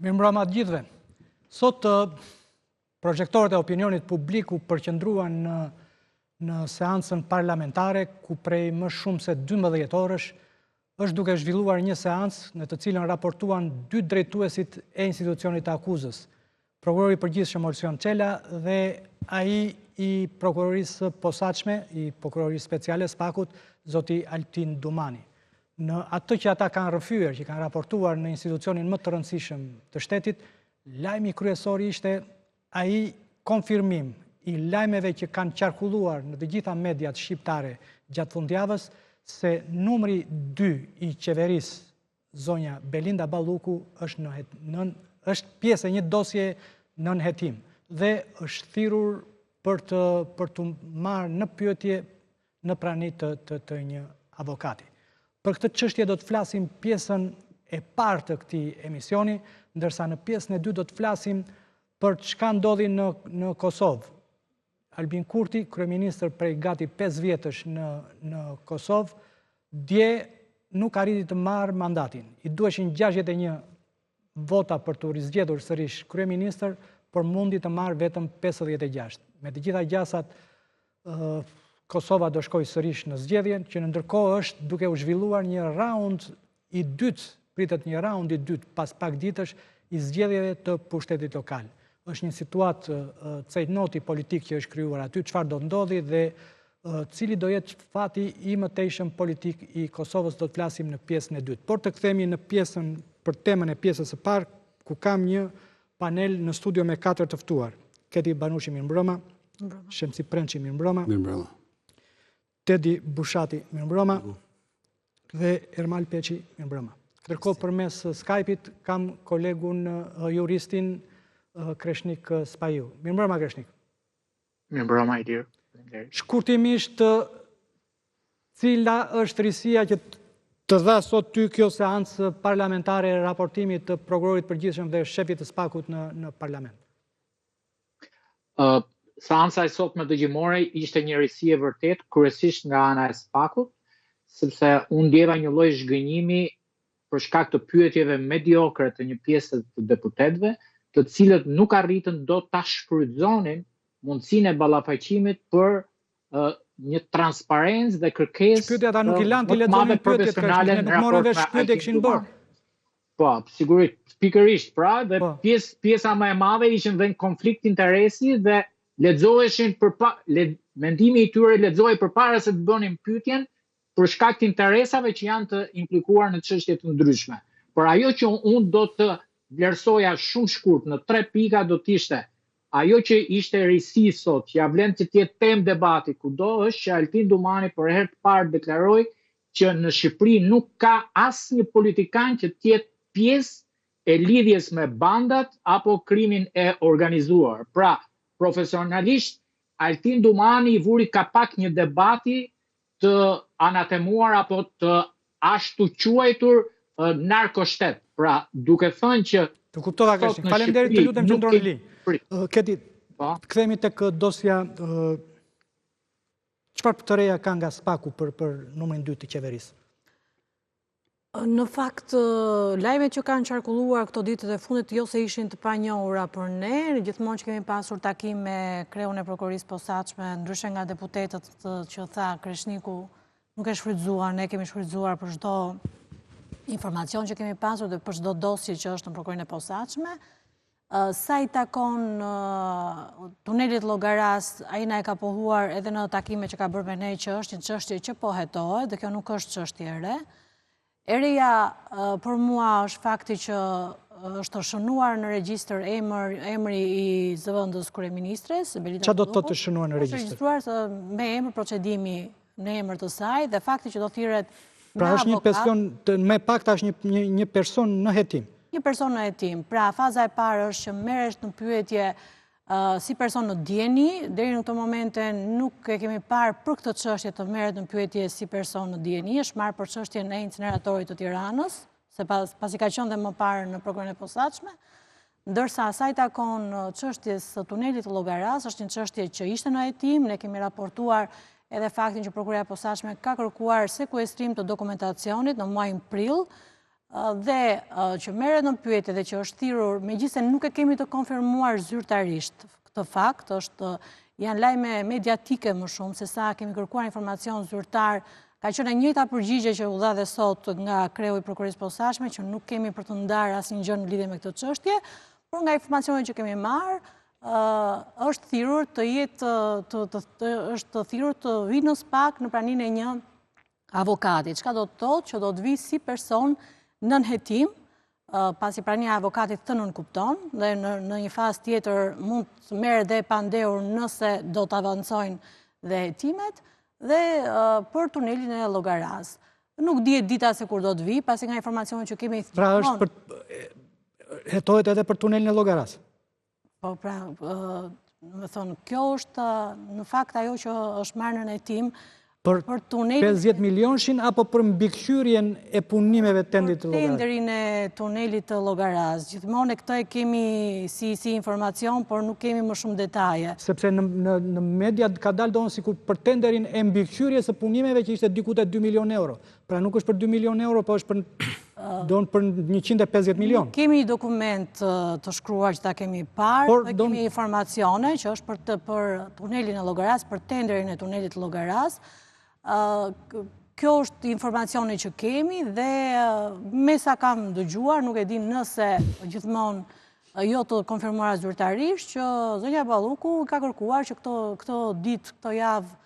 Mirëmbrëma të gjithëve. Sot Prožektorët e opinionit publik u përqendruan në në seancën parlamentare ku prej më shumë se 12 orësh është duke zhvilluar një seancë në të cilën raportuan dy drejtuesit e institucionit të akuzës, prokurori i përgjithshëm Olsion Çela dhe ai i prokurorisë së posaçme, i prokurorisë speciale SPAK-ut, zoti Altin Dumani. Në atë që ata kanë rrëfyer, që kanë raportuar në institucionin më të rëndësishëm të shtetit, Lajmi kryesor ishte ai konfirmim i lajmeve që kanë qarkulluar në të gjitha mediat shqiptare gjatë fundjavës se numri 2 i qeverisë zonja Belinda Balluku është në nën është pjesë e një dosje nën hetim dhe është thirrur për të për t'u marrë në pyetje në prani të të të një avokati. Për këtë çështje do të flasim pjesën e parë të këtij emisioni, ndërsa në pjesën e dytë do të flasim për çka ndodhi në në Kosovë. Albin Kurti, kryeministër prej gati 5 vjetësh në në Kosovë, dje nuk arriti të marrë mandatin. I duheshin 61 vota për t'u rizgjedhur sërish kryeministër, por mundi të marrë vetëm 56. Me të gjitha gjasat, Kosova do shkojë sërish në zgjedhje, që në ndërkohë është duke u zhvilluar një raund i dytë, pritet një raund i dytë pas pak ditësh i zgjedhjeve të pushtetit lokal. Është një situatë cejtnoti politik që është krijuar aty, çfarë do ndodhi dhe cili do jetë fati i mëtejshëm politik i Kosovës do të flasim në pjesën e dytë. Por të kthehemi në pjesën për temën e pjesës së parë, ku kam një panel në studio me katër të ftuar. Keti Banushi mirëmbrëma, Shemsi Prençi mirëmbrëma, mirëmbrëma. Tedi Bushati mirëmbrëma dhe Ermal Peçi mirëmbrëma. Ndërkohë përmes Skype-it kam kolegun juristin Kreshnik Spahiu. Mirëmbrëma Kreshnik. Mirëmbrëma Ilir. Shkurtimisht cila është risia që të dha sot ty kjo seancë parlamentare e raportimit të prokurorit të përgjithshëm dhe shefit të SPAK-ut në në parlament? Uh, seanca e sotme dëgjimore ishte një risi e vërtetë, kryesisht nga ana e SPAK-ut, sepse unë ndjeva një lloj zhgënjimi për shkak të pyetjeve mediokre të një pjese të deputetëve, të cilët nuk arritën dot ta shfrytëzonin mundësinë e ballafaqimit për uh, një transparencë dhe kërkesë Pyetja ata nuk i lanë t'i lexonin pyetjet, ne nuk morëm vesh pyetje kishin bërë. Po, sigurisht, pikërisht, pra, dhe po. pjesë pjesa më e madhe ishin dhe në konflikt interesi dhe lexoheshin për pa, le, mendimi i tyre lexohej përpara se të bënin pyetjen për shkak të interesave që janë të implikuar në çështje të ndryshme. Por ajo që unë do të vlerësoja shumë shkurt në tre pika do të ishte ajo që ishte risi sot, që ja vlen që të jetë temë debati kudo, është që Altin Dumani për herë të parë deklaroi që në Shqipëri nuk ka asnjë politikan që të jetë pjesë e lidhjes me bandat apo krimin e organizuar. Pra, profesionalisht Altin Dumani i vuri kapak një debati të anatemuar apo të ashtuquajtur narkoshtet. Pra, duke thënë që Të kuptova Kreshnik. Faleminderit, të lutem qëndro në linjë. Keti, po? të kthehemi tek dosja çfarë të reja ka nga SPAK-u për për numrin 2 të qeverisë? Në fakt, lajmet që kanë qarkulluar këto ditët e fundit, jo se ishin të panjohura për ne, gjithmonë që kemi pasur takim me kreun e prokurorisë posaçme, ndryshe nga deputetët që tha Kreshniku, nuk e shfrytëzuan, ne kemi shfrytëzuar për çdo informacion që kemi pasur dhe për çdo dosje që është në prokurorinë e posaçme. Sa i takon tunelit Llogarasë, ai na e ka pohuar edhe në takime që ka bërë me ne që është një çështje që po hetohet dhe kjo nuk është çështje e re. E reja për mua është fakti që është shënuar në regjistër emër, emri i zëvendës kryeministres, Belinda Çfarë do të thotë shënuar në regjistër? Është regjistruar me emër procedimi në emër të saj dhe fakti që do thirret Pra është një person, me pak është një, një, një person në hetim. Një person në hetim. Pra faza e parë është që merret në pyetje si person në dijeni, deri në këto momente nuk e kemi parë për këtë çështje të merret në pyetje si person në dijeni, është marrë për çështjen e inceneratorit të Tiranës, se pas, pasi ka qenë dhe më parë në prokurorinë e posaçme, Ndërsa sa i takon çështjes së tunelit të Llogarasë, është një çështje që ishte në hetim, ne kemi raportuar edhe faktin që prokuroria e posaçme ka kërkuar sekuestrim të dokumentacionit në muajin prill. dhe që merret në pyetje dhe që është thirrur, megjithëse nuk e kemi të konfirmuar zyrtarisht këtë fakt, është janë lajme mediatike më shumë, se sa kemi kërkuar informacion zyrtar, ka qenë e njëjta përgjigje që u dha dhe sot nga kreu i prokurorisë posaçme, që nuk kemi për të ndarë asnjë gjë në lidhje me këtë çështje, por nga informacionet që kemi marrë, është thirrur të jetë është thirrur të vijë në SPAK në praninë e një avokati, çka do të thotë që do të vijë si person nën hetim, pasi prania e avokatit të nënkupton, dhe në, në një fazë tjetër mund të merret dhe e pandehur nëse do të avancojnë dhe hetimet, dhe për tunelin e Llogarasë. Nuk dihet dita se kur do të vijë, pasi nga informacionet që kemi... Pra është për... Hetohet edhe për tunelin e Llogarasë? Po, pra, domethënë, kjo është në fakt ajo që është marrë nën hetim për, për tunelin... 50 milionshin apo për mbikëqyrjen e punimeve të tenderit të Llogarasë? Për tenderin e tunelit të Llogarasë. Gjithmonë e këtë e kemi si, si informacion, por nuk kemi më shumë detaje. Sepse në, në, në media ka dalë domethënë sikur për tenderin e mbikëqyrjes së punimeve që ishte diku te 2 milion euro. Pra nuk është për 2 milion euro, po është për don për 150 milion. Nuk kemi një dokument të shkruar që ta kemi parë, por dhe kemi informacione që është për të për tunelin e Llogarasë, për tenderin e tunelit të Llogarasë. Kjo është informacioni që kemi dhe me sa kam dëgjuar, nuk e di nëse gjithmonë jo të konfirmuara zyrtarisht, që zonja Balluku ka kërkuar që këto, këto ditë, këto javë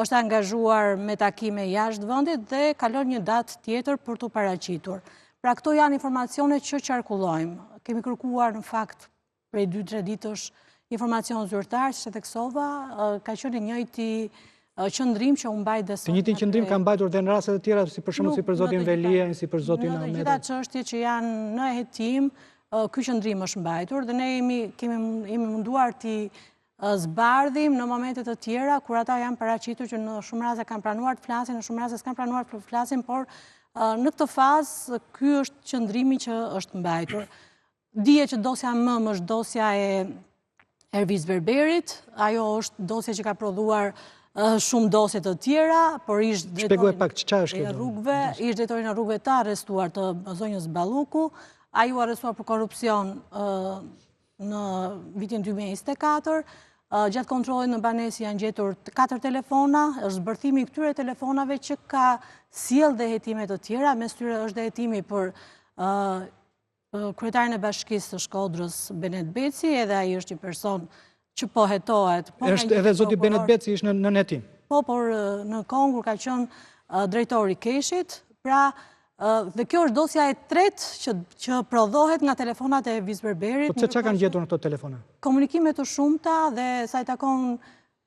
është angazhuar me takime jashtë vendit dhe ka lënë një datë tjetër për t'u paraqitur. Pra këto janë informacione që qarkullojmë. Kemi kërkuar në fakt prej 2-3 ditësh informacion zyrtar, siç e theksova, ka qenë i njëjti qëndrim që u mbajt dhe sot. Të njëjtin qëndrim ka mbajtur dhe në raste të tjera, si për shembull si për zotin Veliaj, si për zotin Ahmetaj. Në të gjitha çështjet që janë në hetim, ky qëndrim është mbajtur dhe ne jemi kemi jemi munduar t'i zbardhim në momente të tjera kur ata janë paraqitur që në shumë raste kanë pranuar të flasin, në shumë raste s'kanë pranuar të flasin, por në këtë fazë ky është qëndrimi që është mbajtur. Dihet që dosja mëmë është dosja e Ervis Berberit, ajo është dosja që ka prodhuar shumë dosje të tjera, por ish drejtorin pak çfarë është kjo rrugëve, ish drejtorin e rrugëve të arrestuar të zonjës Balluku, ai u arrestua për korrupsion në vitin 2024, gjatë kontrollit në banesë janë gjetur 4 telefona, është zbërthimi i këtyre telefonave që ka sjellë dhe hetime të tjera, mes tyre është dhe hetimi për kryetarin e bashkisë së Shkodrës, Benet Beci, edhe ai është një person që po hetohet. Po është edhe zoti Benet Beci është në në hetim. Po, por në kohën kur ka qenë drejtor i KESH-it, pra Dhe kjo është dosja e tretë që, që prodhohet nga telefonat e Ervis Berberit. Po pse ça kanë gjetur në këto telefona? Komunikime të shumta dhe sa i takon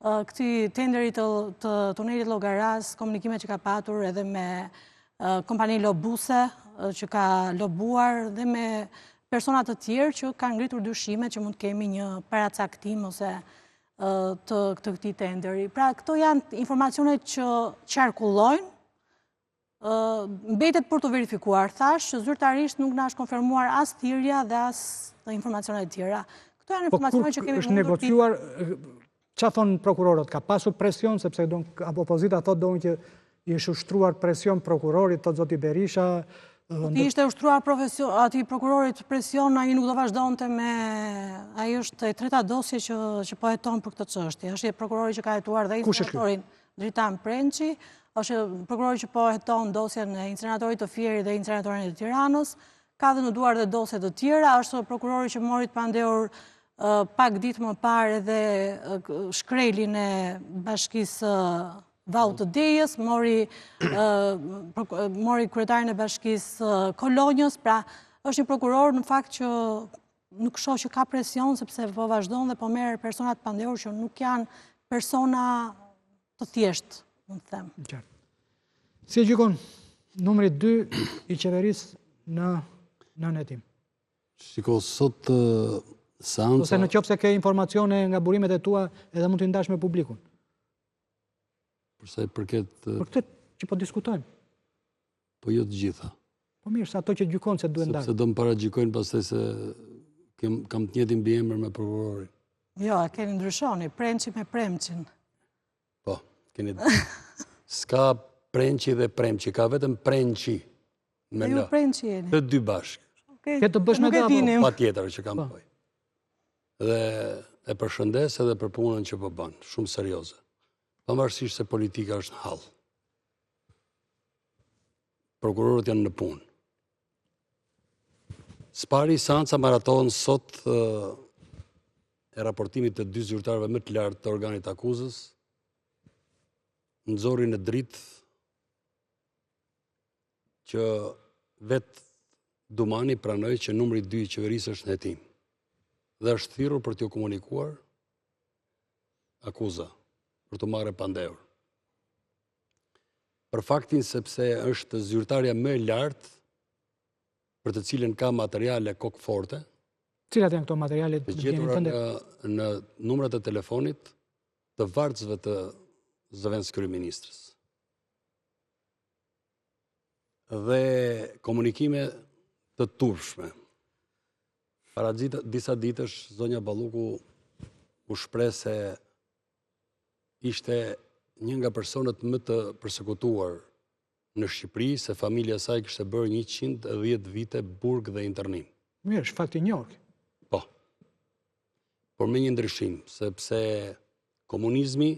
këtij tenderi të, të tunelit Llogarasë, komunikime që ka patur edhe me kompani lobuse që ka lobuar dhe me persona të tjerë që kanë ngritur dyshime që mund të kemi një paracaktim ose të, të këtij tenderi. Pra, këto janë informacionet që qarkullojnë, Mbetet për t'u verifikuar, thashë që zyrtarisht nuk na është konfirmuar as thirrja dhe as informacionet e tjera. Këto janë po informacionet që kemi mundur... është negociuar, ça thonë prokurorët, ka pasur presion, sepse don, apo opozita thotë don që i është ushtruar presion prokurorit, thotë zoti Berisha... Po t'i ishte ushtruar atij prokurorit presion, ai nuk do vazhdonte me... Ai është e treta dosje që, që po heton për këtë çështje. është prokurori që ka hetuar dhe inceneratorin. Dritan Prençi, është prokurori që po heton dosjen e inceneratorit të Fierit dhe inceneratorin e Tiranës, ka dhe në duar dhe dosje të tjera, është prokurori që mori të pandehur pak ditë më parë edhe Shkrelin e bashkisë Vaut të Dejës, mori, mori kryetarin e bashkisë Kolonjës, pra është një prokuror në fakt që nuk shoh që ka presion, sepse po vazhdon dhe po merr persona të pandehur që nuk janë persona të thjeshtë, mund të them. Qartë. Si e gjykon numri 2 i qeverisë në në hetim? Shiko, sot seanca... Ose në qoftë se ke informacione nga burimet e tua edhe mund t'i ndash me publikun. Për sa i përket... Për këtë që po diskutojmë. Po jo të gjitha. Po mirë, se ato që gjykon se duhen ndarë. Sepse do më paragjykojnë pastaj se kem, kam të njëjtin mbiemër me prokurorin. Jo, e keni ndryshoni, Prençi me Premçin. Po, keni... S'ka Prençi dhe Premçi, ka vetëm Prençi. Me Ju Prençi jeni. Të dy bashkë. Ke të bësh me të apo? Patjetër që kam të po. bëj. Dhe e përshëndes edhe për punën që po bën, shumë serioze. Pavarësisht se politika është në hall. Prokurorët janë në punë. Së pari, seanca maratonë sot e raportimit të dy zyrtarëve më të lartë të organit të akuzës, nxori në dritë që vetë Dumani pranoi që numri 2 i qeverisë është në hetim dhe është thirrur për t'iu komunikuar akuza, për t'u marrë e pandehur. Për faktin sepse është zyrtarja më e lartë për të cilën ka materiale kokëforte. Cilat janë këto materiale të gjetura në, në numrat e telefonit të vartësve të zëvendëskryeministres. Dhe komunikime të turpshme. Para disa ditësh, zonja Balluku u shpreh se ishte një nga personat më të persekutuar në Shqipëri, se familja e saj kishte bërë 110 vite burg dhe internim. Mirë, është fakt i njohur. Po. Por me një ndryshim, sepse komunizmi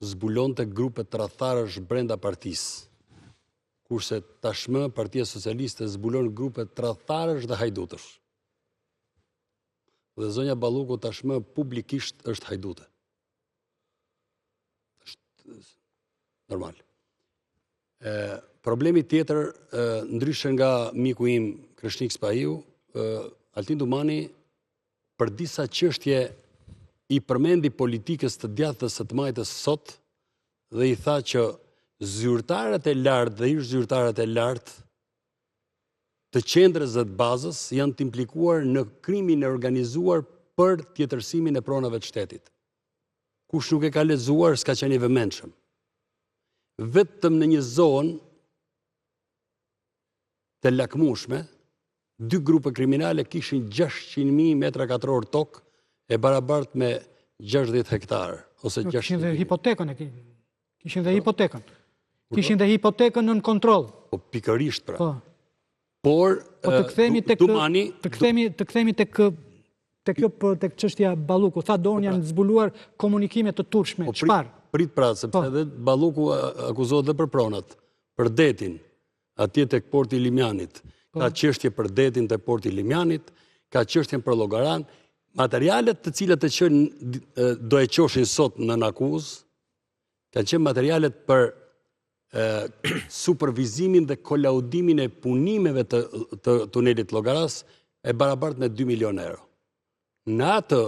zbulonte grupe tradhtarësh brenda partisë, kurse tashmë Partia Socialiste zbulon grupe tradhtarësh dhe hajdutësh. Dhe zonja Balluku tashmë publikisht është hajdute. Është normal. E, problemi tjetër, e, ndryshe nga miku im Kreshnik Spahiu, e, Altin Dumani për disa çështje i përmendi politikës të djathtës e të majtës sot dhe i tha që zyrtarët e lartë dhe ish zyrtarët e lartë të qendrës dhe të bazës janë të implikuar në krimin e organizuar për tjetërsimin e pronave të shtetit. Kush nuk e ka lexuar, s'ka qenë i vëmendshëm. Vetëm në një zonë të lakmushme, dy grupe kriminale kishin 600.000 metra katror tokë e barabartë me 60 hektarë ose 600. Kishin dhe hipotekën e kishin. Kishin dhe hipotekën. Kishin dhe hipotekën nën kontroll. Po pikërisht pra. Po. Por po të kthehemi tek Dumani, të kthehemi të kthehemi tek tek kjo po tek çështja Balluku. Tha Don po, pra. janë zbuluar komunikime të turpshme. Po, Çfarë? Prit pra, sepse po. edhe Balluku akuzohet dhe për pronat, për detin, atje tek porti i Limjanit. Po. Ka çështje për detin te porti i Limjanit, ka çështjen për Llogaranë, materialet të cilat e qenë do e çoshin sot në akuzë, kanë qenë materialet për supervizimin dhe kolaudimin e punimeve të, të tunelit Llogarasë e barabartë me 2 milion euro. Në atë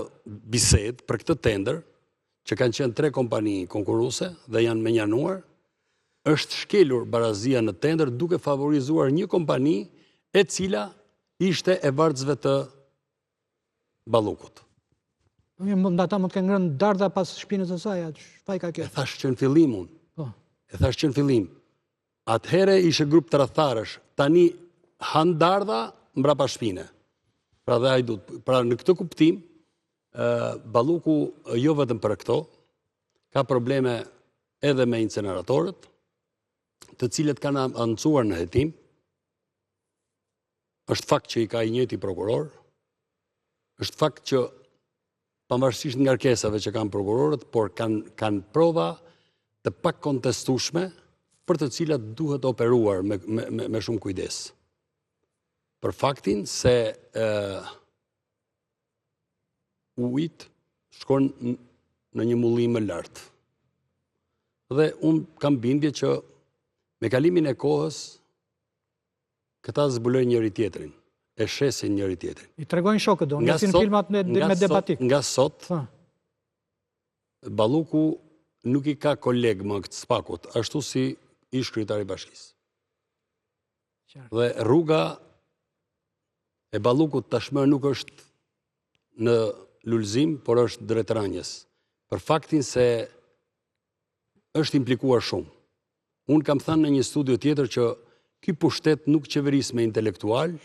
bisedë për këtë tender, që kanë qenë tre kompani konkurruese dhe janë mënjanuar, është shkelur barazia në tender duke favorizuar një kompani e cila ishte e vartësve të Ballukut. Po mirë, mund ata mund të kenë ngrënë dardha pas shpinës së saj, atë ç'faj ka kjo? E thashë që në fillim unë. Po. E thashë që në fillim. Atëherë ishte grup tradhtarësh, tani hanë dardha mbrapa shpine. Pra dhe hajdut. Pra në këtë kuptim, Balluku jo vetëm për këto, ka probleme edhe me inceneratorët, të cilët kanë avancuar në hetim, Është fakt që i ka i njëjti prokuror, është fakt që pavarësisht ngarkesave që kanë prokurorët, por kanë kanë prova të pakontestueshme për të cilat duhet operuar me me me shumë kujdes. Për faktin se ë uji shkon në një mulli më lart. Dhe unë kam bindje që me kalimin e kohës Këta zbulojnë njëri tjetrin, e shesin njëri tjetrin. I tregojnë shokët do, nga si në filmat me, me debatik. Nga sot, Balluku nuk i ka kolegë më të SPAK-ut, ashtu si ish kryetari i bashkisë. Dhe rruga e Ballukut tashmë nuk është në lulëzim, por është drejt rënies. Për faktin se është implikuar shumë. Unë kam thënë në një studio tjetër që ky pushtet nuk qeveris me intelektualë,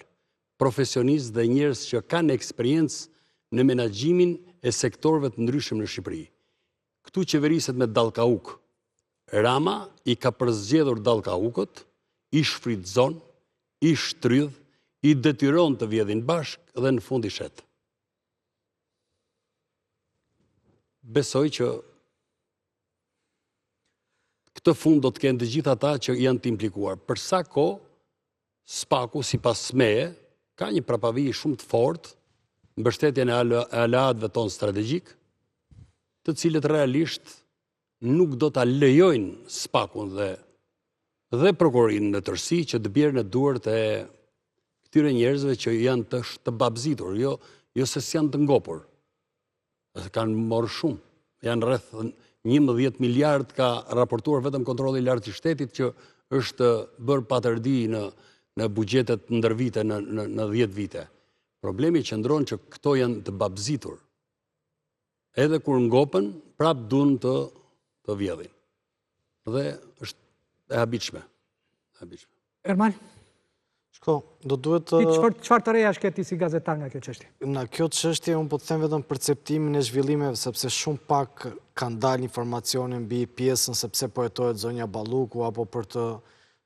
profesionistë dhe njerëz që kanë eksperiencë në menaxhimin e sektorëve të ndryshëm në Shqipëri. Këtu qeveriset me dallkaukë. Rama i ka përzgjedhur dallkaukët, i shfrytëzon. I shtrydh, i detyron të vjedhin bashkë dhe në fund i shet. Besoj që këtë fund do të kenë të gjithë ata që janë të implikuar. Për sa kohë, SPAK-u, sipas meje, ka një prapavijë shumë të fortë, mbështetjen e aleatëve tonë strategjikë, të cilët realisht nuk do ta lejojnë SPAK-un dhe dhe prokurorinë në tërësi që të bjerë në duart e këtyre njerëzve që janë të, të babëzitur, jo, jo se s'janë të ngopur. Dhe kanë marrë shumë. Janë rreth 11 miliard ka raportuar vetëm kontrolli i lartë i shtetit që është bërë patërdi në, në buxhetet ndër vite, në, në, në 10 vite. Problemi qëndron që këto janë të babëzitur. Edhe kur ngopen, prapë duan të, të vjedhin. Dhe është e habitshme. E habitshme. Ermal? Shko, do duhet të... Çfarë çfarë të rejash ke ti si gazetar nga kjo çështje? Nga kjo çështje unë po të them vetëm perceptimin e zhvillimeve sepse shumë pak kanë dalë informacione mbi pjesën sepse po hetohet zonja Balluku apo për të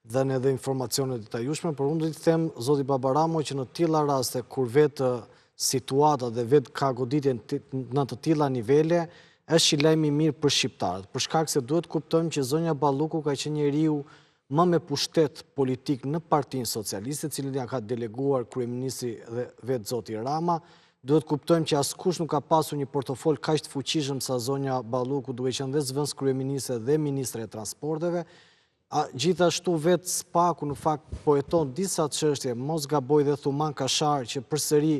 dhënë edhe informacione të detajueshme, por unë do të them zoti Babaramo që në tilla raste kur vetë situata dhe vetë ka goditje në të tilla nivele, është një lajm i mirë për shqiptarët, për shkak se duhet kuptojmë që zonja Balluku ka qenë njeriu më me pushtet politik në Partinë Socialiste, cilin ia ka deleguar kryeministri dhe vetë zoti Rama. Duhet kuptojmë që askush nuk ka pasur një portofol kaq të fuqishëm sa zonja Balluku, duke qenë dhe zëvendëskryeministre dhe ministre e Transporteve. A, gjithashtu vetë SPAK-u në fakt po heton disa çështje, mos gaboj dhe Thumanë Kashar që përsëri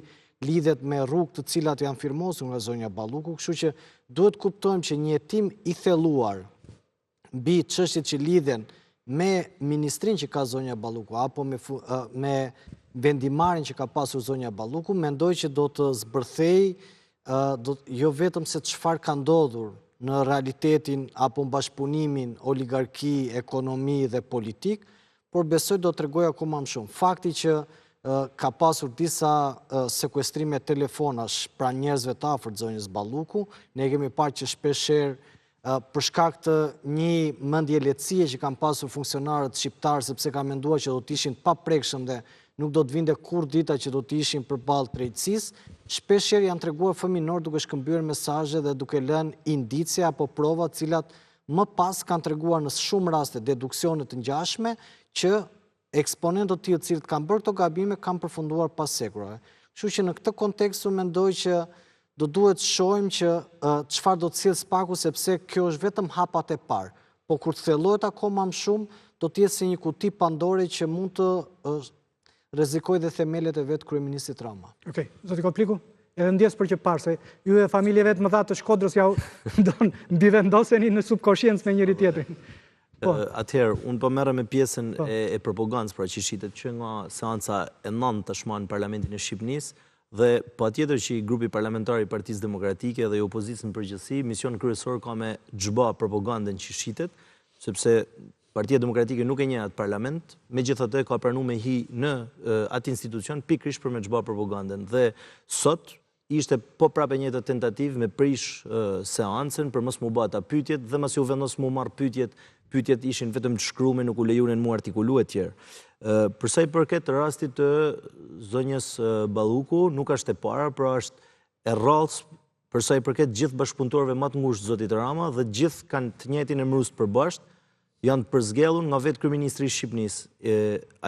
lidhet me rrugë të cilat janë firmosur nga zonja Balluku, kështu që duhet kuptojmë që një hetim i thelluar mbi çështjet që lidhen me ministrinë që ka zonja Balluku apo me me vendimmarrjen që ka pasur zonja Balluku, mendoj që do të zbërthejë do jo vetëm se çfarë ka ndodhur në realitetin apo në bashkëpunimin oligarki, ekonomi dhe politikë, por besoj do të tregojë akoma më shumë. Fakti që ka pasur disa sekuestrime telefonash pranë njerëzve të afërt zonjës Balluku, ne kemi parë që shpeshherë për shkak të një mendjelehtësie që kanë pasur funksionarët shqiptarë, sepse kanë menduar që do të ishin të paprekshëm dhe nuk do të vinte kurrë dita që do të ishin përballë drejtësisë, shpeshherë janë treguar fëminorë duke shkëmbyer mesazhe dhe duke lënë indicie apo prova të cilat më pas kanë treguar në shumë raste deduksione të ngjashme që Eksponentë të tillë të cilët kanë bërë këto gabime kanë përfunduar pas hekurave. Kështu që në këtë kontekst unë mendoj që do duhet të shohim që çfarë do të sjellë SPAK-u sepse kjo është vetëm hapat e parë. Po kur të thellohet akoma më shumë, do të jetë si një kuti Pandore që mund të rrezikojë dhe themelet e vetë kryeministrit Rama. Okej, zoti Kopliku, edhe ndjesë për që parë, se ju e familjeve të mëdha të Shkodrës ja do mbivendoseni në subkoshiencë me njëri-tjetrin. Po. Atëherë, unë po merrem me pjesën po. e, e propagandës, pra që shitet që nga seanca e nëntë tashmë në Parlamentin e Shqipnisë, dhe patjetër që grupi parlamentar i Partisë Demokratike dhe i opozitës në përgjithësi, mision kryesor ka me zhba propagandën që shitet, sepse Partia Demokratike nuk e njeh atë parlament, megjithatë ka pranu me hi në atë institucion pikërisht për me zhba propagandën. Dhe sot, Ishte po prapë e njëjta tentativë me prish seancën për mos m'u ba ata pyetjet dhe masi u vendos m'u marr pyetjet, pyetjet ishin vetëm të shkrume, nuk u lejunin m'u artikulu etj. Për sa i përket rastit të zonjës Balluku, nuk është e para, pra është e rrallës për sa i përket gjithë bashkëpunëtorëve më të ngushtë të zotit Rama dhe gjithë kanë të njëjtin emërues të përbashkët, janë të përzgjedhur nga vetë kryeministri i Shqipnisë.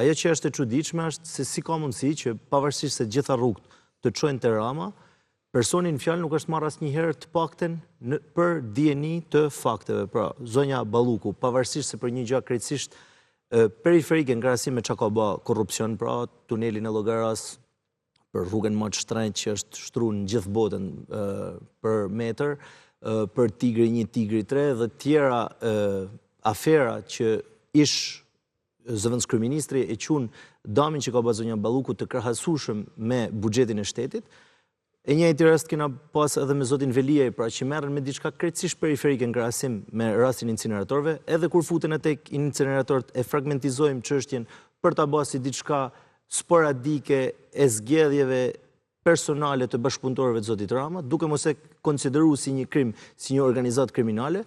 Ajo që është e çuditshme është se si ka mundësi që pavarësisht se gjitha rrugët të çojnë te Rama, personi në fjalë nuk është marrë asnjëherë të paktën për dijeni të fakteve. Pra, zonja Balluku, pavarësisht se për një gjë krejtësisht periferike në krahasim me çka ka ba korrupsion, pra tunelin e Llogarasë, për rrugën më të shtrenjtë që është shtru në gjithë botën për metër, për Tigri 1, Tigri 3 dhe tjera afera që ish zëvendëskryeministri e qun damin që ka ba zonja Balluku të krahasueshëm me buxhetin e shtetit. E njëjti rast kena pas edhe me zotin Veliaj, pra që merren me diçka krejtësisht periferike në krahasim me rastin e incineratorëve, edhe kur futen tek incineratorët e fragmentizojmë çështjen për ta ba si diçka sporadike e zgjedhjeve personale të bashkëpunëtorëve të zotit Rama, duke mos e konsideru si një krim, si një organizatë kriminale,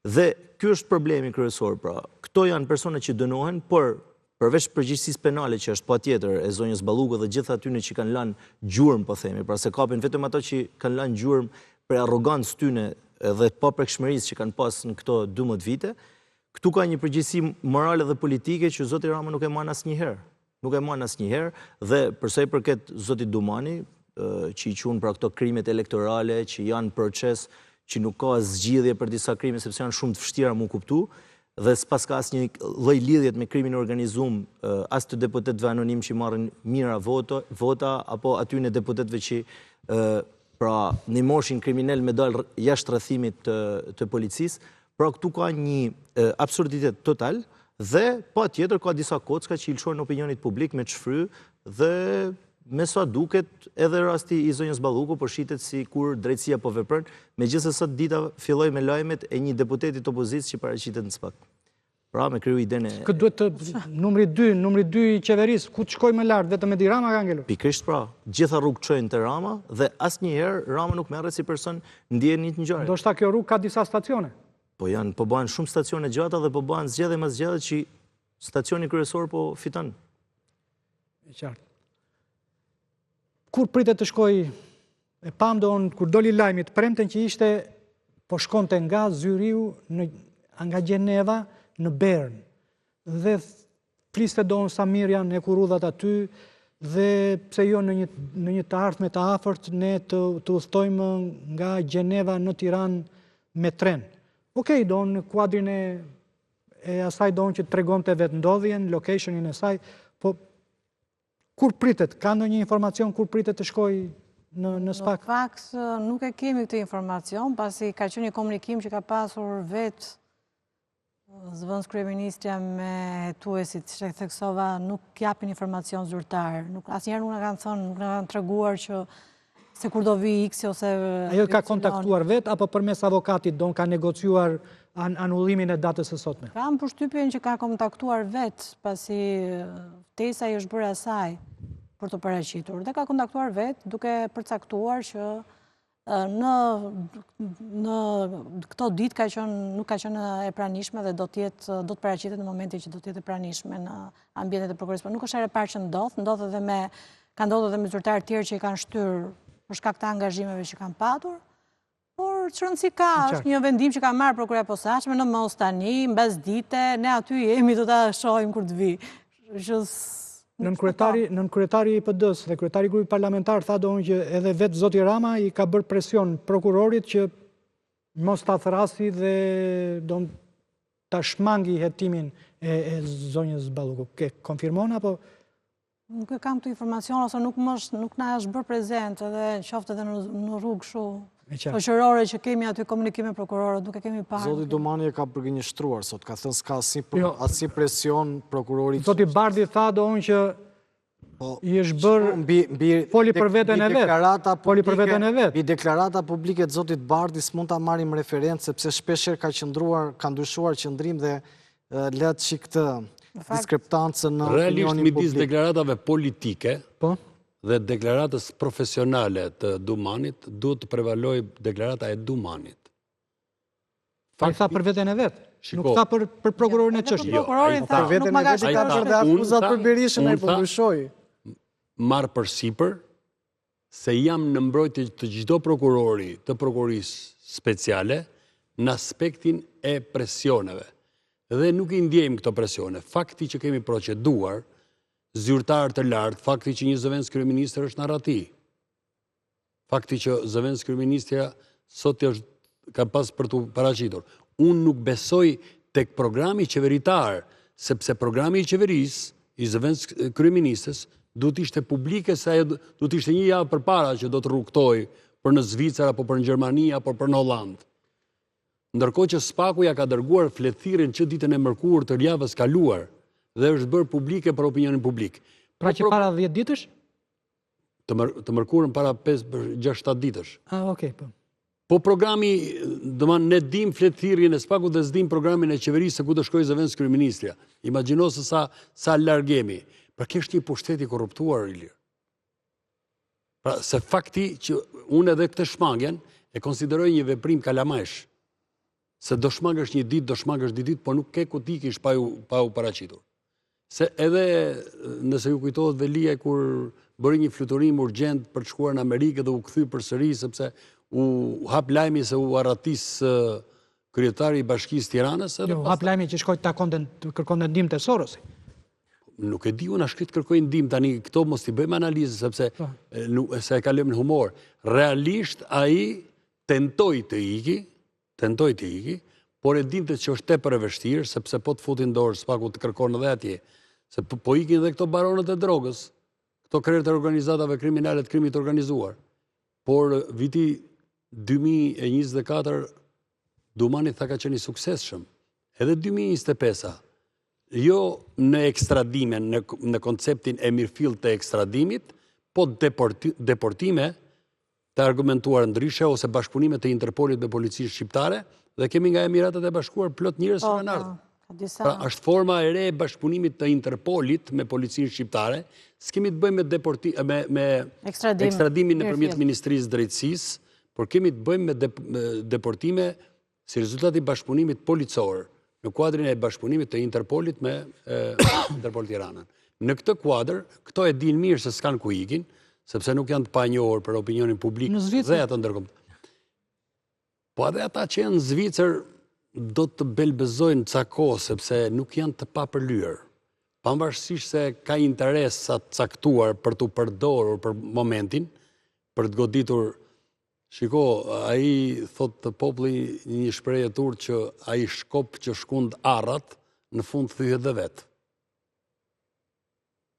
dhe ky është problemi kryesor, pra, këto janë persona që dënohen, por Përveç përgjegjësisë penale që është patjetër e zonjës Balluku dhe gjithë atyne që kanë lanë gjurmë, po themi, pra se kapin vetëm ato që kanë lanë gjurmë prej arrogancës tyne dhe të paprekshmërisë që kanë pas në këto 12 vite, këtu ka një përgjegjësi morale dhe politike që zoti Rama nuk e man asnjëherë. Nuk e man asnjëherë dhe për sa i përket zotit Dumani, që i quan pra këto krimet elektorale që janë proces që nuk ka zgjidhje për disa krime sepse janë shumë të vështira m'u kuptu dhe s'paska asnjë lloj lidhjet me krimin e organizum as të deputetëve anonim që marrin mijëra vota, vota apo atyne deputetëve që pra ndihmoshin kriminel me dalë jashtë rrethimit të, të policisë, pra këtu ka një absurditet total dhe patjetër ka disa kocka që i lëshohen opinionit publik me çfry dhe me sa duket edhe rasti i zonjës Balluku po shitet sikur drejtësia po vepron, megjithëse sot dita filloi me lajmet e një deputeti të opozitës që paraqitet në SPAK. Pra me kriju idenë e... Këtë duhet të numri 2, numri 2 i qeverisë, ku të shkojë më lart, vetëm Edi Rama ka ngelur. Pikërisht pra, gjitha rrugët çojnë te Rama dhe asnjëherë Rama nuk merret si person në dijeni të ngjarjes. Ndoshta kjo rrugë ka disa stacione. Po janë, po bëhen shumë stacione gjata dhe po bëhen zgjedhje më zgjedhje që stacioni kryesor po fiton. E qartë. Kur pritet të shkojë, e pamë domethënë, kur doli lajmi të premten që ishte, po shkonte nga Zyrihu, në, nga Gjeneva, në Bern. Dhe fliste domethënë sa mirë janë hekurudhat aty, dhe pse jo në një, në një të ardhme të afërt, ne të, të udhëtojmë nga Gjeneva në Tiranë me tren. Okej, domethënë në kuadrin e e asaj domethënë që tregonte vendndodhjen, locationin e saj, po kur pritet, ka ndonjë informacion kur pritet të shkojë në, në SPAK? Në fakt, nuk e kemi këtë informacion, pasi ka qenë një komunikim që ka pasur vetë zëvendëskryeministrja me hetuesit, që e theksova, nuk japin informacion zyrtar, nuk, asnjëherë nuk na kanë thënë, nuk na kanë treguar që Se kur do vijë X ose... Ajo ka kontaktuar vetë, apo përmes avokatit, domethënë ka negociuar anullimin e datës së sotme? Kam përshtypjen që ka kontaktuar vetë, pasi ftesa i është bërë asaj për t'u paraqitur. Dhe ka kontaktuar vetë, duke përcaktuar që në, në këto ditë ka qenë, nuk ka qenë e pranishme dhe do të jetë, do të paraqitet në momentin që do të jetë e pranishme në ambientet e prokurorisë. Po nuk është hera e parë që ndodh, ndodh edhe me Ka ndodhur edhe me zyrtarë të tjerë që i kanë shtyrë për shkak të angazhimeve që kanë patur. Por ç'rëndësi ka, është një vendim që ka marrë prokuroria e posaçme në mos tani, mbas dite, ne aty jemi do ta shohim kur të vijë. Që Nënkryetari, nënkryetari i PD-së dhe kryetari i grupit parlamentar tha domethënë që edhe vetë zoti Rama i ka bërë presion prokurorit që mos ta thërrasi dhe domethënë ta shmangi hetimin e, e zonjës Balluku. E konfirmon apo Nuk e kam këtë informacion, ose nuk më është, nuk na është bërë prezent edhe qoftë edhe në, në rrugë kështu shoqërore që kemi aty komunikim me prokurorët, nuk e kemi parë. Zoti Dumani e ka përgënjeshtruar sot, ka thënë s'ka asnjë jo. asnjë presion prokurori. Zoti Bardhi tha domethënë që po, i është bërë mbi mbi foli për veten e vet. Foli për veten e vet. Mbi deklarata publike të zotit Bardhi s'mund ta marrim referencë sepse shpeshherë ka qëndruar, ka ndryshuar qëndrim dhe Lë çik këtë diskreptancën në opinionin publik. Realisht midis deklaratave politike po? dhe deklaratës profesionale të Dumanit, duhet të prevalojë deklarata e Dumanit. Ai tha për veten e vet, nuk tha për, për prokurorin e çështjes. Jo, prokurorin tha, për veten e vet i ka bërë dhe akuzat për Berishën, ai po ndryshoi. Marr përsipër se jam në mbrojtje të çdo prokurori të prokurorisë speciale në aspektin e presioneve. Dhe nuk i ndjejmë këto presione. Fakti që kemi proceduar zyrtarë të lartë, fakti që një zëvendëskryeministër është në arrati. Fakti që zëvendëskryeministrja sot është ka pas për t'u paraqitur. Unë nuk besoj tek programi qeveritar, sepse programi i qeverisë, i zëvendëskryeministres, duhet të ishte publike se ajo duhet të ishte një javë përpara që do të rrugëtojë për në Zvicër apo për në Gjermani apo për në Hollandë. Ndërkohë që SPAK-u ia ka dërguar fletëthirrjen që ditën e mërkurë të javës kaluar dhe është bërë publike për opinionin publik. Pra që para 10 ditësh? Të, mër, të mërkurën para 5, 6-7 ditësh. Ah, okay, po. Po programi, domethënë, ne dim fletëthirrjen e SPAK-ut dhe s'dim programin e qeverisë se ku do shkojë zëvendëskryeministrja. Imagjino se sa, sa larg jemi. Pra ky është një pushtet i korruptuar, Ilir. Pra, se fakti që unë edhe këtë shmangien e konsideroj një veprim kalamajsh. Se do shmangësh një ditë, do shmangësh dy ditë, po nuk ke ku t'ikish pa u, pa u paraqitur. Se edhe nëse ju kujtohet Veliaj kur bëri një fluturim urgjent për të shkuar në Amerikë dhe u kthy përsëri sepse u hap lajmi se u arratis kryetari i Bashkisë Tiranës edhe jo, u hap lajmi që shkoi të takonte të kërkonte ndihmë te Sorosi. Nuk e di unë a shkoi të kërkojë ndihmë tani këto mos t'i bëjmë analizë sepse po. nuk se e kalojmë në humor. Realisht ai tentoi të iki, Tentoi të iki, por e dinte që është tepër e vështirë, sepse po të futin dorë SPAK-u të kërkon edhe atje. Se po, po ikin dhe këto baronët e drogës, këto krerët e organizatave kriminale të krimit të organizuar. Por viti 2024 Dumani tha ka qenë i suksesshëm. Edhe 2025-a, jo në ekstradime, në, në konceptin e mirëfilltë të ekstradimit, po deportime të argumentuar ndryshe ose bashkëpunime të Interpolit me policinë shqiptare dhe kemi nga Emiratet e Bashkuar plot njerëz që po, kanë ardhur. Po, pra, është forma e re e bashkëpunimit të Interpolit me policinë shqiptare. S'kemi të bëjmë me deporti me me ekstradimin nëpërmjet Ministrisë së Drejtësisë, por kemi të bëjmë me deportime Si rezultat i bashkëpunimit policor, në kuadrin e bashkëpunimit të Interpolit me Interpol Tiranën. Në këtë kuadër, këto e dinë mirë se s'kanë ku ikin, sepse nuk janë të panjohur për opinionin publik dhe atë ndërkombëtar. Po edhe ata që janë në Zvicër do të belbëzojnë ca kohë, sepse nuk janë të papërlyer. Pavarësisht se ka interesa të caktuar për t'u përdorur për momentin, për të goditur Shiko, ai thotë populli një shprehje të urtë që ai shkop që shkund arrat, në fund thyhet dhe vetë.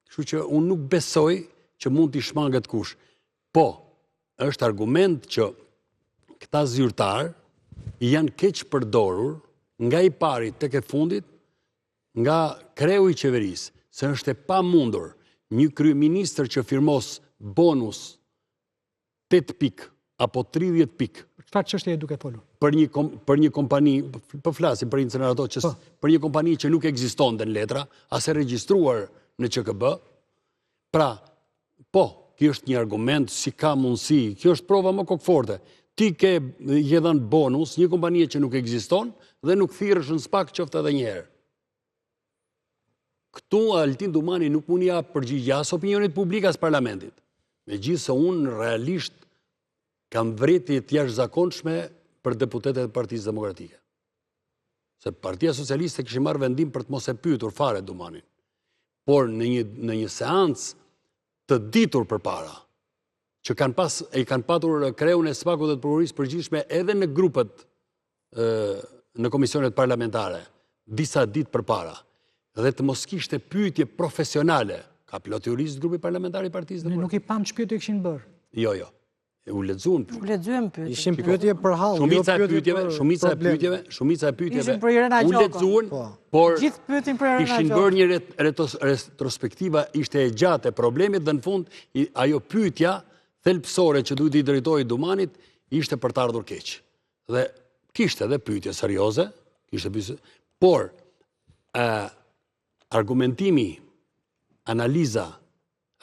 Kështu që unë nuk besoj që mund t'i shmanget kush. Po, është argument që këta zyrtarë janë keqpërdorur nga i pari tek e fundit nga kreu i qeverisë, se është e pamundur një kryeministër që firmos bonus 8 pikë apo 30 pikë. Për çfarë çështje je duke folur? Për një për një kompani, po flasim për incenerator që po. për një kompani që nuk ekzistonte në letra, as e regjistruar në QKB. Pra, po, kjo është një argument si ka mundësi, kjo është prova më kokëforte. Ti ke i ke dhënë bonus një kompanie që nuk ekziston dhe nuk thirresh në SPAK qoftë edhe një herë. Këtu Altin Dumani nuk mund t'i japë përgjigje as opinionit publik as parlamentit. Megjithëse unë realisht kam vërejtje të jashtëzakonshme për deputetët e Partisë Demokratike. Se Partia Socialiste kishin marrë vendim për të mos e pyetur fare Dumanin. Por në një, në një seancë të ditur përpara, që kanë pas, e kanë patur kreun e SPAK-ut dhe të Prokurorisë së Përgjithshme edhe në grupet në komisionet parlamentare, disa ditë përpara, dhe të mos kishte pyetje profesionale, ka plot juristë grupi parlamentar i partisë. Ne nuk i pamë ç'pyetje kishin bërë. Jo, jo. U lexuan pyetjet. U lexuan pyetjet. Ishin pyetje për hall, jo shumica e pyetjeve, shumica e pyetjeve, shumica e pyetjeve u lexuan, po. por gjithë pyetin për Irena Ishin bërë një retrospektiva ishte e gjatë e problemit dhe në fund ajo pyetja thelbësore që duhet t'i drejtohej Dumanit ishte për të ardhur keq. Dhe kishte edhe pyetje serioze, kishte pyetje, por ë argumentimi, analiza,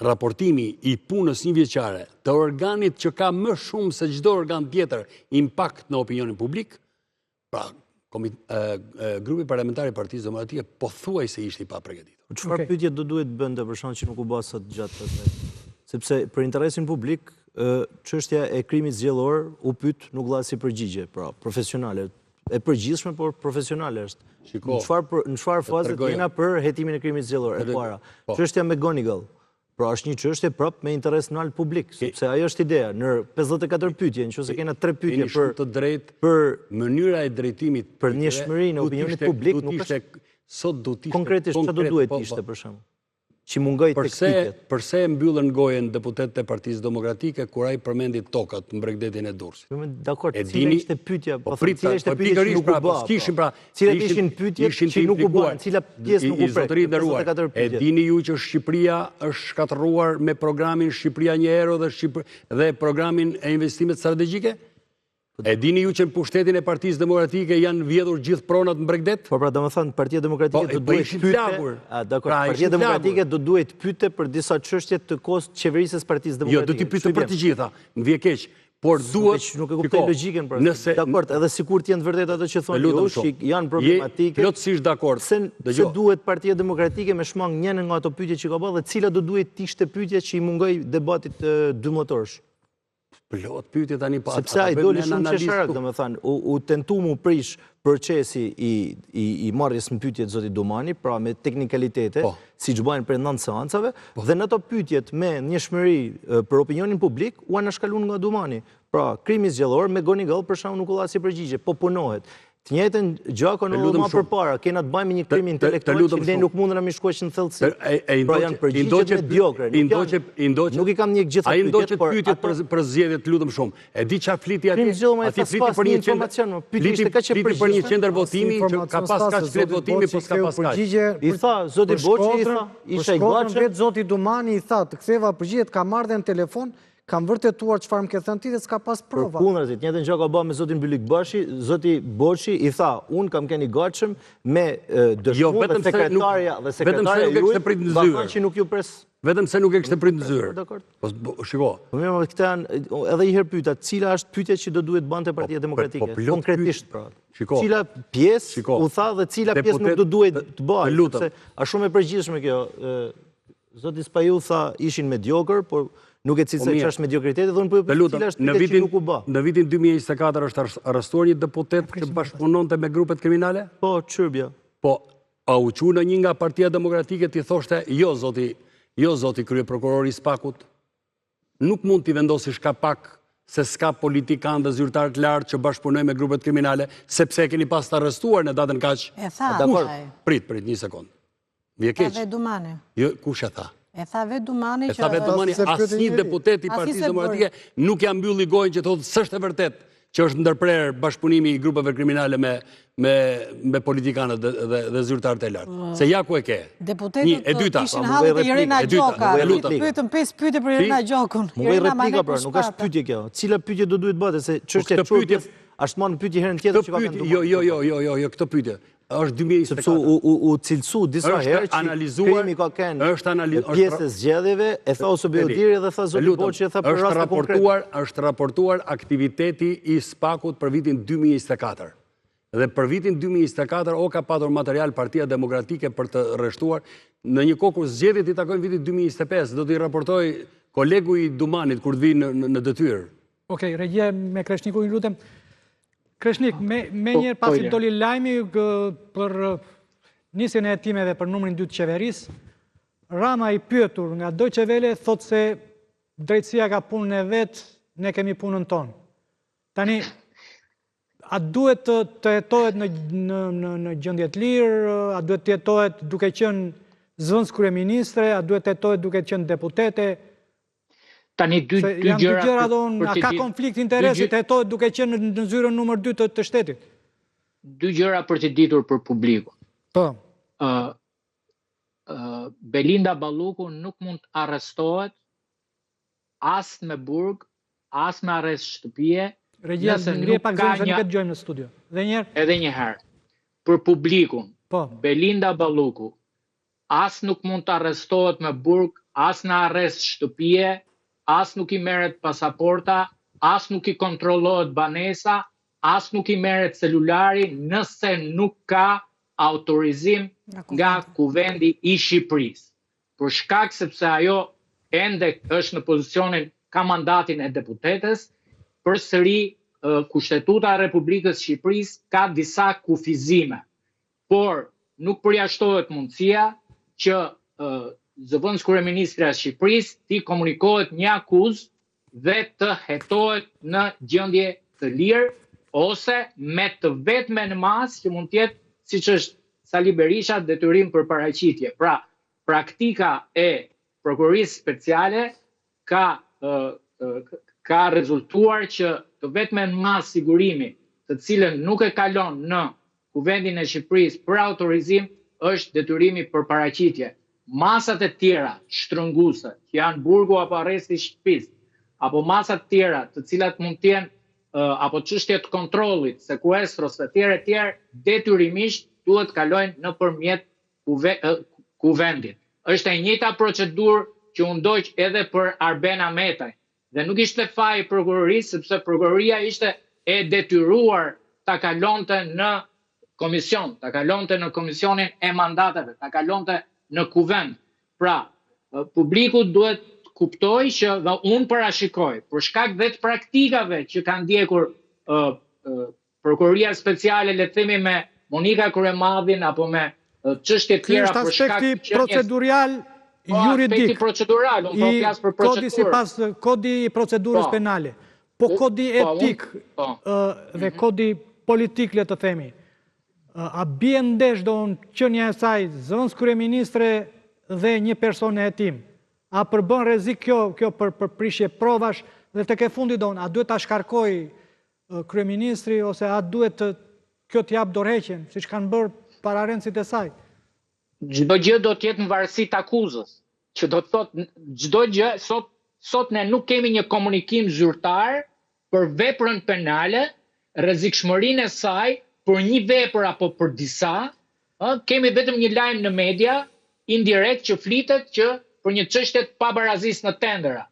raportimi i punës njëvjeçare të organit që ka më shumë se çdo organ tjetër impakt në opinionin publik, pra grupi parlamentar i Partisë Demokratike pothuajse ishte i papërgatitur. Po çfarë pyetje do duhet të bënte për shembull që nuk u bë sot gjatë asaj? Sepse për interesin publik, çështja e krimit zgjedhor u pyet, nuk dha asnjë përgjigje, pra profesionale, e përgjithshme, por profesionale është. Shiko, në çfarë në çfarë faze jena për hetimin e krimit zgjedhor, e para. Po. Çështja McGonigal, pra është një çështje prap me interes të lartë publik, sepse ajo është ideja, në 54 pyetje, në qoftë se kena 3 pyetje për të drejtë për mënyra e drejtimit për ndjeshmërinë e opinionit publik, nuk është sot do të ishte konkretisht çfarë do duhet të po, ishte po. për shembull. Që mungoi tek pyetjet. Përse e mbyllën gojën deputetët e Partisë Demokratike kur ai përmendi tokat në bregdetin e Durrësit? Jo, dakord, cila ishte pyetja, po, po cila ishte po, pyetja që nuk u pra, bë? Po, s'kishin pra, cilat ishin pyetjet që nuk u bënë, cila pjesë nuk u prek? Zotëri i nderuar, e dini ju që Shqipëria është shkatërruar me programin Shqipëria një euro dhe Shqipër dhe programin e investimet strategjike? E dini ju që në pushtetin e Partisë Demokratike janë vjedhur gjithë pronat në bregdet? Po pra, domethënë, Partia Demokratike po, do po duhet të pyete... Dakord, pra, Partia Demokratike do duhet të pyete për disa çështje të kohës qeverisjes Partisë Demokratike. Jo, do t'i pyete për të gjitha. Më vjen keq. Por duhet nuk e kuptoj logjikën pra. Nëse dakord, edhe sikur të jenë të vërteta ato që thonë ju, që janë problematike. Plotësisht dakord. Se pse duhet Partia Demokratike me shmang njënën nga ato pyetje që ka bërë dhe cila do duhej të ishte pyetja që i mungoi debatit 12 orësh? Plot pyetje tani pa. Sepse ai doli shumë qesharak, domethënë, u, u tentu mu prish procesi i, i, i marrjes në pyetje të zotit Dumani, pra me teknikalitete, po. siç bëjnë prej nëntë seancave, po. dhe në ato pyetjet me ndjeshmëri për opinionin publik, u anashkalun nga Dumani. Pra, krimi zgjedhor, McGonigal, për shembull nuk u dha asnjë përgjigje, po punohet. Të njëjtën gjë ka ndodhur më përpara, kena të bëjmë me një krim intelektual që ne nuk mundem me shkuar në thellësi. Pra janë përgjigjet mediokre, nuk i kam ndjek gjitha pyetjet, por pyetjet për për zgjedhjet, të lutem shumë. E di çfarë fliti atje? Aty fliti për një informacion, pyetja ishte kaq e përgjithshme. Fliti për një qendër votimi që ka pas kaq fletë votimi, po s'ka pas kaq. I tha zoti Boçi, i tha, isha i gatshëm. Vetë zoti Dumani i tha, të ktheva përgjigjet, kam marrë dhe në telefon, Kam vërtetuar çfarë më ke thënë ti dhe s'ka pas prova. Përkundrazi, të njëjtën gjë ka bërë me zotin Bylykbashi, zoti Boçi i tha, unë kam qenë i gatshëm me dëshmu jo, dhe sekretarja dhe sekretarja juaj, ka thënë që nuk ju pres. Vetëm se nuk e kishte prit në zyrë. Dakord. Po, po shiko. Po mirë, po këta janë edhe një herë pyeta, cila është pyetja që do duhet bënte po, Partia po, Demokratike? Po, Konkretisht pra. Shiko. Cila pjesë u tha dhe cila pjesë nuk do duhet të bëhej? Sepse është shumë e përgjithshme kjo. Zoti Spahiu tha ishin mediokër, por nuk e cilësoi po çfarë është mediokriteti dhe unë po ju pyes cila është pyetja që nuk u bë. Në vitin 2024 është arrestuar një deputet që bashkëpunonte me grupet kriminale? Po, Çyrbja. Po, a u çu ndonjë nga Partia Demokratike t'i thoshte jo zoti, jo zoti kryeprokurori i SPAK-ut? Nuk mund t'i vendosish kapak se s'ka politikanë dhe zyrtarë të lartë që bashkëpunojnë me grupet kriminale, sepse e keni pas të arrestuar në datën kaq. E tha, Dakord. Prit, prit, një sekondë. Vje keq. E tha vetë Dumani. Jo, kush e tha? E tha vetë Dumani që... E tha vetë Dumani, asnjë deputet i Partisë Demokratike nuk ia mbylli gojën që thotë s'është e vërtetë që është ndërprerë bashkëpunimi i grupeve kriminale me me me politikanët dhe dhe, dhe zyrtarët e lartë. Mm. Se ja ku e ke. Deputetët e dyta, ishin hallet e Irena Gjoka. Pyetën pesë pyetje për Irena Gjokën. Mungoi replika pra, nuk është pyetje kjo. Cila pyetje do duhet bëhet se po çështja e pyetjes është marrë në pyetje herën tjetër që ka këndu. Jo, jo, jo, jo, jo, jo, këtë pyetje. Është 2024. Sepse u, u, u cilësu disa herë që krimi ka kenë është analizuar pjesë e zgjedhjeve, e tha OSBE-ODIHR-i dhe tha zoti Boçi e tha për raste konkrete. Është raportuar aktiviteti i SPAK-ut për vitin 2024. Dhe për vitin 2024 o ka patur material Partia Demokratike për të rreshtuar në një kohë kur zgjedhjet i takojnë vitit 2025, do t'i raportojë kolegu i Dumanit kur të vijë në, në, në detyrë. Okej, regjia me Kreshnikun ju lutem. Kreshnik, me, menjëherë po, pasi doli lajmi për nisjen e hetimeve për numrin 2 të qeverisë, Rama i pyetur nga Deutsche Welle thotë se drejtësia ka punën e vet, ne kemi punën tonë. Tani, a duhet të, të hetohet në, në, në, në gjendje të lirë, a duhet të hetohet duke qenë zëvendëskryeministre, a duhet të hetohet duke qenë deputete, Tani dy dy gjëra. Janë dy gjëra do a ka konflikt interesi të hetohet duke qenë në zyrën numër 2 të, të shtetit? Dy gjëra për të ditur për publikun. Po. Ë uh, Belinda Balluku nuk mund të arrestohet as me burg, as me arrest shtëpie, Regjia, nëse nuk pak ka një... nuk e dëgjojmë në studio. Dhe një herë? Edhe një herë. Për publikun, po. Belinda Balluku as nuk mund të arrestohet me burg, as në arrest shtëpie, as nuk i merret pasaporta, as nuk i kontrollohet banesa, as nuk i merret celulari nëse nuk ka autorizim nga Kuvendi i Shqipërisë. Për shkak sepse ajo ende është në pozicionin ka mandatin e deputetes, përsëri Kushtetuta e Republikës së Shqipërisë ka disa kufizime. Por, nuk përjashtohet mundësia që zëvendëskryeministrja e Shqipërisë t'i komunikohet një akuzë dhe të hetohet në gjendje të lirë ose me të vetmen masë që mund të jetë siç është Sali Berisha detyrim për paraqitje. Pra, praktika e Prokurorisë Speciale ka ka rezultuar që të vetmen masë sigurimi të cilën nuk e kalon në Kuvendin e Shqipërisë për autorizim është detyrimi për paraqitje. Masat e tjera shtrënguese, që janë burgu apo arresti i shtëpisë, apo masa të tjera të cilat mund të jenë apo çështje të kontrollit, sekuestros e tjerë e tjerë, detyrimisht duhet të kalojnë nëpërmjet Kuvendit. Është e njëjta procedurë që u ndoq edhe për Arben Ahmetajn. Dhe nuk ishte faji i prokurorisë, sepse prokuroria ishte e detyruar ta kalonte në komision, ta kalonte në komisionin e mandateve, ta kalonte në kuvend. Pra, publiku duhet të kuptojë që dhe unë parashikoj, për shkak dhe të praktikave që ka ndjekur Prokuroria Speciale, le të themi me Monika Kryemadhin apo me çështje të tjera për shkak të qenies procedural po, juridik. Aspekti procedural, unë po flas për procedurë. Kodi sipas kodi i procedurës po. penale. Po kodi po, etik po. dhe mhm. kodi politik le të themi. A bie ndesh domethënë qenia e saj zëvendëskryeministre dhe një person në hetim? A përbën rrezik kjo kjo për për prishje provash dhe tek e fundit domethënë a duhet ta shkarkojë kryeministri ose a duhet të kjo të japë dorëheqjen, siç kanë bërë pararendësit e saj? Çdo gjë do të jetë në varësi të akuzës, që do të thotë çdo gjë sot sot ne nuk kemi një komunikim zyrtar për veprën penale, rrezikshmërinë e saj për një vepër apo për disa, ë kemi vetëm një lajm në media indirekt që flitet që për një çështje të pabarazisë në tendera.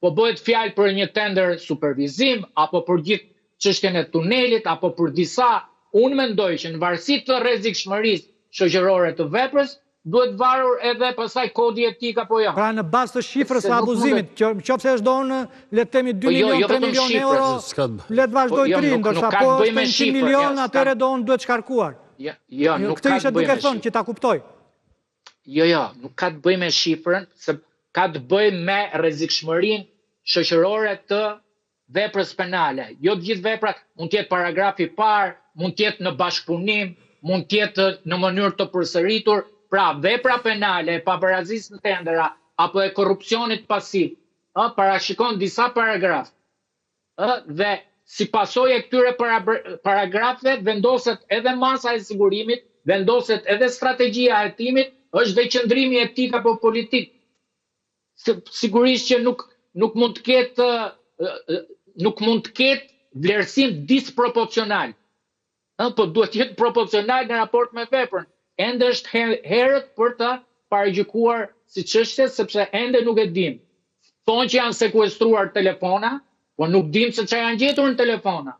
Po bëhet fjalë për një tender supervizim apo për gjithë çështjen e tunelit apo për disa, unë mendoj që në varësi të rrezikshmërisë shoqërore të veprës, duhet varur edhe pastaj kodi etik apo jo. Pra në bazë të shifrës së abuzimit, që në qoftë se është domethënë, le të themi 2 po jo, milion, 3 jo milion euro, le të vazhdojë po jo, të rrijë, ndërsa po është 100 milion, atëherë domethënë duhet shkarkuar. Jo, jo, nuk ka të bëjë me shifrën. Këtë ishe duke thënë që ta kuptoj. Jo, jo, nuk ka të bëjë me shifrën, se ka të bëjë me rrezikshmërinë shoqërore të veprës penale. Jo të gjithë veprat, mund të jetë paragrafi i parë, mund të jetë në bashkëpunim, mund të jetë në mënyrë të përsëritur, pra vepra penale e pabarazisë në tendera apo e korrupsionit pasiv, ë parashikon disa paragrafë. Ë dhe si pasojë e këtyre paragrafëve vendoset edhe masa e sigurimit, vendoset edhe strategjia e hetimit, është dhe qëndrimi etik apo politik. Sigurisht që nuk nuk mund të ketë nuk mund të ketë vlerësim disproporcional. Ë, po duhet të jetë proporcional në raport me veprën. Ende është herët për ta paragjykuar si çështje sepse ende nuk e dimë. Thonë që janë sekuestruar telefona, po nuk dimë se çfarë janë gjetur në telefona.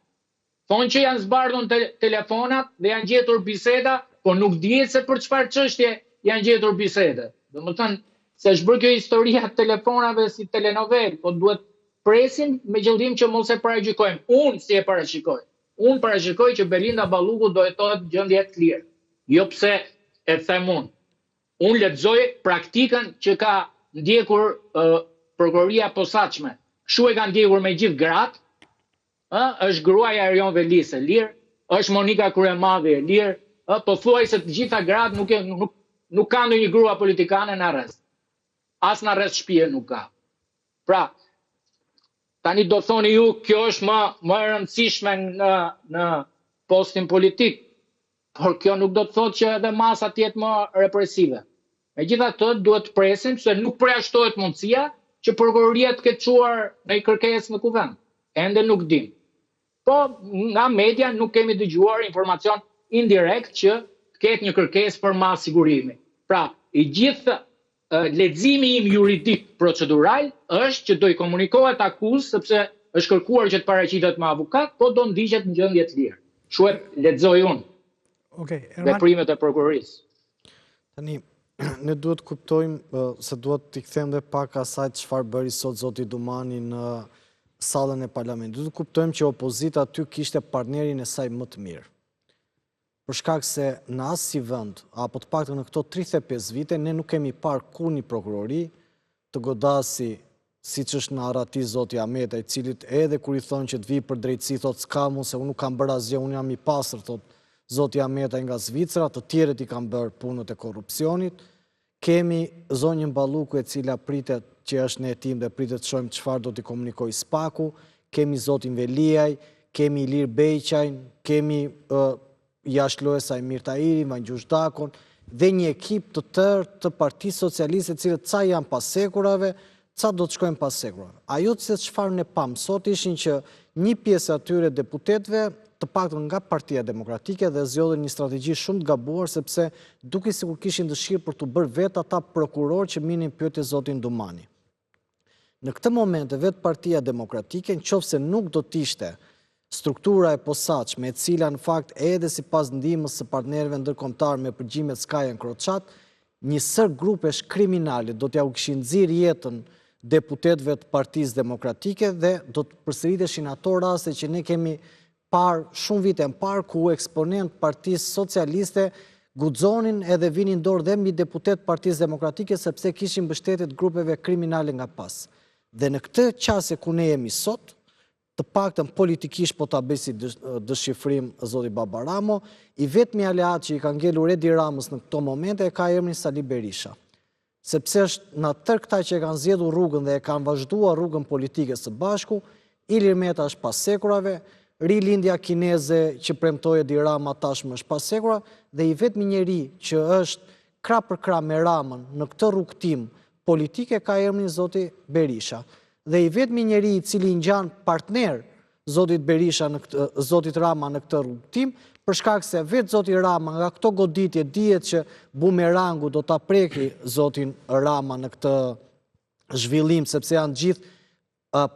Thonë që janë zbardhur te telefonat dhe janë gjetur biseda, po nuk dihet se për çfarë çështje janë gjetur bisedat. Domethënë, se është bërë kjo historia e telefonave si telenovelë, po duhet presim me qëllim që mos e paragjykojmë. Unë si e parashikoj. Unë parashikoj që Belinda Balluku do hetohet në gjendje të lirë. Jo pse e them unë. Unë lexoj praktikën që ka ndjekur prokuroria e posaçme. Kështu e ka ndjekur me gjithë gratë, ë, është gruaja e Erion Velisë e lirë, është Monika Kryemadhi e lirë, ë, pothuajse të gjitha gratë nuk e nuk nuk ka ndonjë grua politikane në arrest. As në arrest shtëpie nuk ka. Pra, tani do thoni ju, kjo është më më e rëndësishme në në postin politik, por kjo nuk do të thotë që edhe masa të jetë më represive. Megjithatë, duhet të presim se nuk përjashtohet mundësia që prokuroria të ketë çuar një kërkesë në kuvend. Ende nuk dim. Po nga media nuk kemi dëgjuar informacion indirekt që të ketë një kërkesë për masë sigurimi. Pra, i gjithë Leximi im juridik procedural është që do i komunikohet akuzë sepse është kërkuar që të paraqitet me avokat, po do ndiqet në gjendje të lirë. Kështu e lexoj unë. Okej, okay, Veprimet e prokurorisë. Tani ne duhet të kuptojmë se duhet t'i kthehemi dhe pak asaj çfarë bëri sot zoti Dumani në sallën e parlamentit. Duhet të kuptojmë që opozita aty kishte partnerin e saj më të mirë. Për shkak se në asnjë vend, apo të paktën në këto 35 vite, ne nuk kemi parë kurrë një prokurori të godasi siç është në arrati zoti Ahmetaj, i cilit edhe kur i thonë që të vijë për drejtësi, thotë s'kam unë se unë nuk kam bërë asgjë, unë jam i pastër, thotë zoti Ahmetaj nga Zvicra, të tjerët i kanë bërë punët e korrupsionit. Kemi zonjën Balluku e cila pritet që është në hetim dhe pritet të shohim çfarë do t'i komunikojë SPAK-u, kemi zotin Veliaj, kemi Ilir Beqajn, kemi jashtë lojës Saimir Tahirin, Vangjush Dakon dhe një ekip të tërë të Partisë Socialiste, të cilët ca janë pas hekurave, ca do të shkojnë pas hekurave. Ajo se çfarë ne pamë sot ishin që një pjesë e atyre deputetëve, të paktën nga Partia Demokratike dhe zgjodhën një strategji shumë të gabuar sepse dukej sikur kishin dëshirë për t'u bërë vetë ata prokurorë që merrnin në pyetje zotin Dumani. Në këtë moment vetë Partia Demokratike, në qoftë se nuk do të ishte struktura e posaçme, e cila në fakt edhe sipas ndihmës së partnerëve ndërkombëtarë me përgjimet Sky EncroChat, një sërë grupesh kriminale do t'jua kishin nxirë jetën deputetëve të Partisë Demokratike dhe do të përsëriteshin ato raste që ne kemi parë shumë vite më parë ku eksponentë të Partisë Socialiste guxonin edhe vinin dorë dhe mbi deputetë të Partisë Demokratike sepse kishin mbështetje të grupeve kriminale nga pas. Dhe në këtë qasje ku ne jemi sot, të paktën politikisht po ta bëj si dëshifrim zoti Babaramo, i vetmi aleat që i ka ngelur Edi Ramës në këto momente e ka emrin Sali Berisha. Sepse është nga tërë këta që e kanë zgjedhur rrugën dhe e kanë vazhduar rrugën politike së bashku, Ilir Meta është pas hekurave, rilindja kineze që premtoi Edi Rama tashmë është pas hekurave dhe i vetmi njeri që është krah për krah me Ramën në këtë rrugëtim politik e ka emrin zoti Berisha. Dhe i vetmi njeri i cili i ngjan partner zotit Berisha në këtë, zotit Rama në këtë rrugëtim, për shkak se vetë zoti Rama nga këto goditje dihet që bumerangu do ta preki zotin Rama në këtë zhvillim, sepse janë gjithë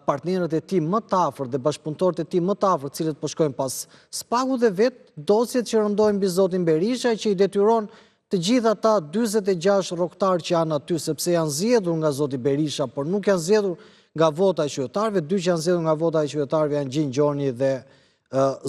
partnerët e tij më të afërt dhe bashkëpunëtorët e tij më të afërt, të cilët po shkojnë pas SPAK-ut dhe vetë dosjet që rëndojnë mbi zotin Berisha që i detyron të gjithë ata 46 rrogëtarë që janë aty, sepse janë zgjedhur nga zoti Berisha, por nuk janë zgjedhur nga vota e qytetarëve, dy që janë zgjedhur nga vota e qytetarëve janë Gjin Gjoni dhe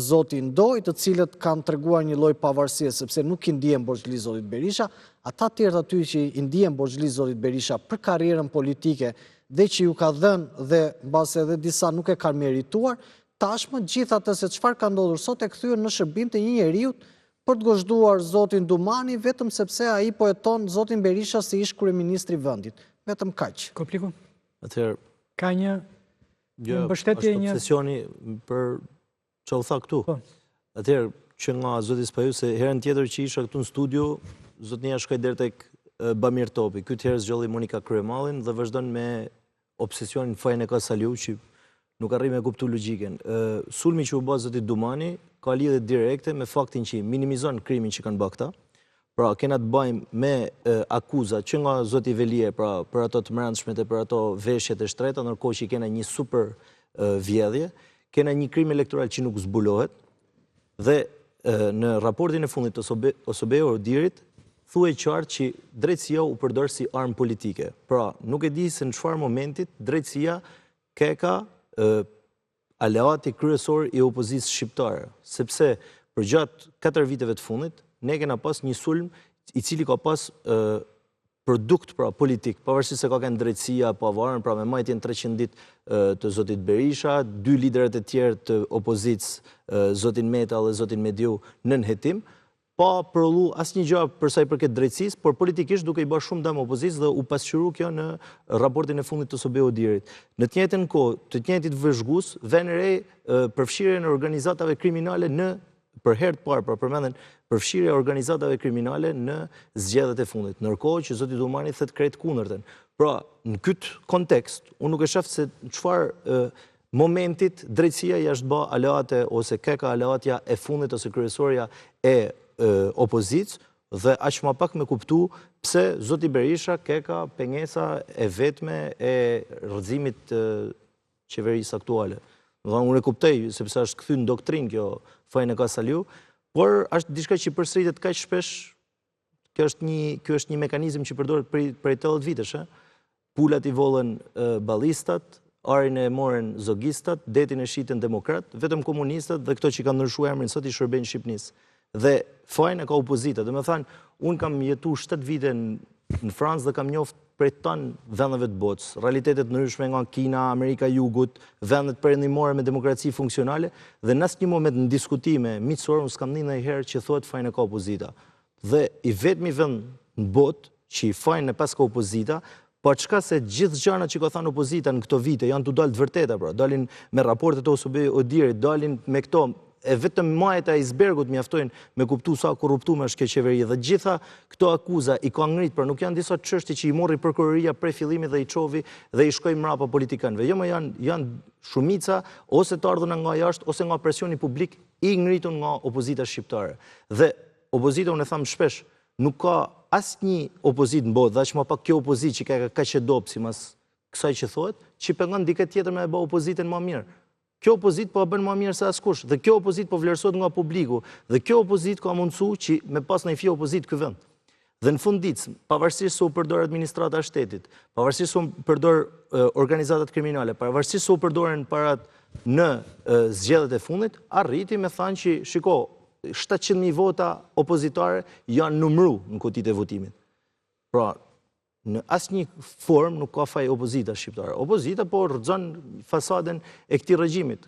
zoti Ndoj, të cilët kanë treguar një lloj pavarësie, sepse nuk i ndihen borxhli zotit Berisha, ata tjerët aty që i ndihen borxhli zotit Berisha për karrierën politike dhe që ju ka dhënë dhe mbase edhe disa nuk e kanë merituar, tashmë gjithë atë se çfarë ka ndodhur sot e kthyen në shërbim të një njeriu për të gozhduar zotin Dumani vetëm sepse ai po heton zotin Berisha si ish kryeministri i vendit. Vetëm kaq. Kopliku? Atëherë ka një një mbështetje një obsesioni për ça u tha këtu. Po. Atëherë që nga zoti Spahiu se herën tjetër që isha këtu në studio, zotnia shkoi deri tek Bamir Topi. Këtë herë zgjodhi Monika Kryemallin dhe vazhdon me obsesionin fajin e ka Saliu që nuk arrij me kuptu logjikën. Sulmi që u bë zotit Dumani ka lidhje direkte me faktin që minimizon krimin që kanë bërë këta. Pra, kena të bëjmë me akuza që nga zoti Veliaj, pra për ato të mbrendshmet e për ato veshjet e shtrejta, ndërkohë që kena një super vjedhje, kena një krim elektoral që nuk zbulohet, dhe në raportin e fundit të OSBE-ODIHR-it, thuhej qartë që drejtësia u përdor si armë politike. Pra, nuk e di se në çfarë momentit drejtësia keka aleati kryesor i opozitës shqiptare, sepse përgjatë 4 viteve të fundit, ne kena pas një sulm i cili ka pas produkt pra politik, pavarësisht se ka kenë drejtësia e pavarur, pra me majtjen 300 ditë të zotit Berisha, dy liderët e tjerë të opozitës, zotin Meta dhe zotin Mediu nën hetim, pa prodhu asnjë gjë për sa i përket drejtësisë, por politikisht duke i bërë shumë dëm opozitës dhe u pasqyru kjo në raportin e fundit të OSBE-ODIHR-it. Në të njëjtën kohë, të njëjtit vëzhgues vënë re përfshirjen e organizatave kriminale në për herë të parë, pra përmenden përfshirja e organizatave kriminale në zgjedhjet e fundit. Ndërkohë që zoti Dumani thotë krejt kundërtën. Pra, në këtë kontekst, unë nuk e shoh se në çfarë momentit drejtësia i është ba aleate ose keka aleatja e fundit ose kryesorja e opozitës dhe aq ma pak me kuptu pse zoti Berisha keka pengesa e vetme e rrëzimit të qeverisë aktuale. Dhe unë e kuptoj, sepse është kthy në doktrinë kjo fajin e ka Saliu, por është diçka që përsëritet kaq shpesh Kjo është një, ky është një mekanizëm që përdoret prej prej 80 vitesh, ë. Pulat i vollën ballistat, arin e morën zogistat, detin e shitën demokrat, vetëm komunistët dhe këto që kanë ndryshuar emrin sot i shërbejnë Shqipnisë. Dhe fajin e ka opozita. Domethënë, unë kam jetu 7 vite në Francë dhe kam njoft prej tanë vendeve të botës, realitete të ndryshme nga Kina, Amerika e Jugut, vendet perëndimore me demokraci funksionale dhe në asnjë moment në diskutime miqësore unë s'kam ni ndonjëherë që thuhet fajin e ka opozita. Dhe i vetmi vend në botë që i fajin e paska opozita, paçka se gjithë gjanat që ka thënë opozita në këto vite janë tu dalë të vërteta, pra, dalin me raportet e OSBE-ODIHR-it, dalin me këto e vetëm majat e icebergut mjaftojnë me kuptu sa korruptume është kjo qeveri dhe gjitha këto akuza i ka ngrit, pra nuk janë disa çështje që i morri prokuroria prej fillimit dhe i çovi dhe i shkoi mrapa politikanëve. Jo, më janë janë shumica ose të ardhura nga jashtë ose nga presioni publik i ngritun nga opozita shqiptare. Dhe opozita unë e tham shpesh, nuk ka asnjë opozitë në botë, dhe aq më pak kjo opozitë që ka kaq e dobët sipas. kësaj që thohet, që pengon dikë tjetër me e bë opozitën më mirë. Kjo opozitë po e bën më mirë se askush dhe kjo opozitë po vlerësohet nga publiku dhe kjo opozitë ka mundësu që me pas një fije opozitë ky vend. Dhe në fund ditës, pavarësisht se u përdor administrata e shtetit, pavarësisht se u përdor organizatat kriminale, pavarësisht se u përdoren parat në zgjedhjet e fundit, arriti me thanë që shiko, 700.000 vota opozitare janë numru në kutitë e votimit. Pra, Në asnjë formë nuk ka faj opozita shqiptare. Opozita po rrëzon fasadën e këtij regjimit.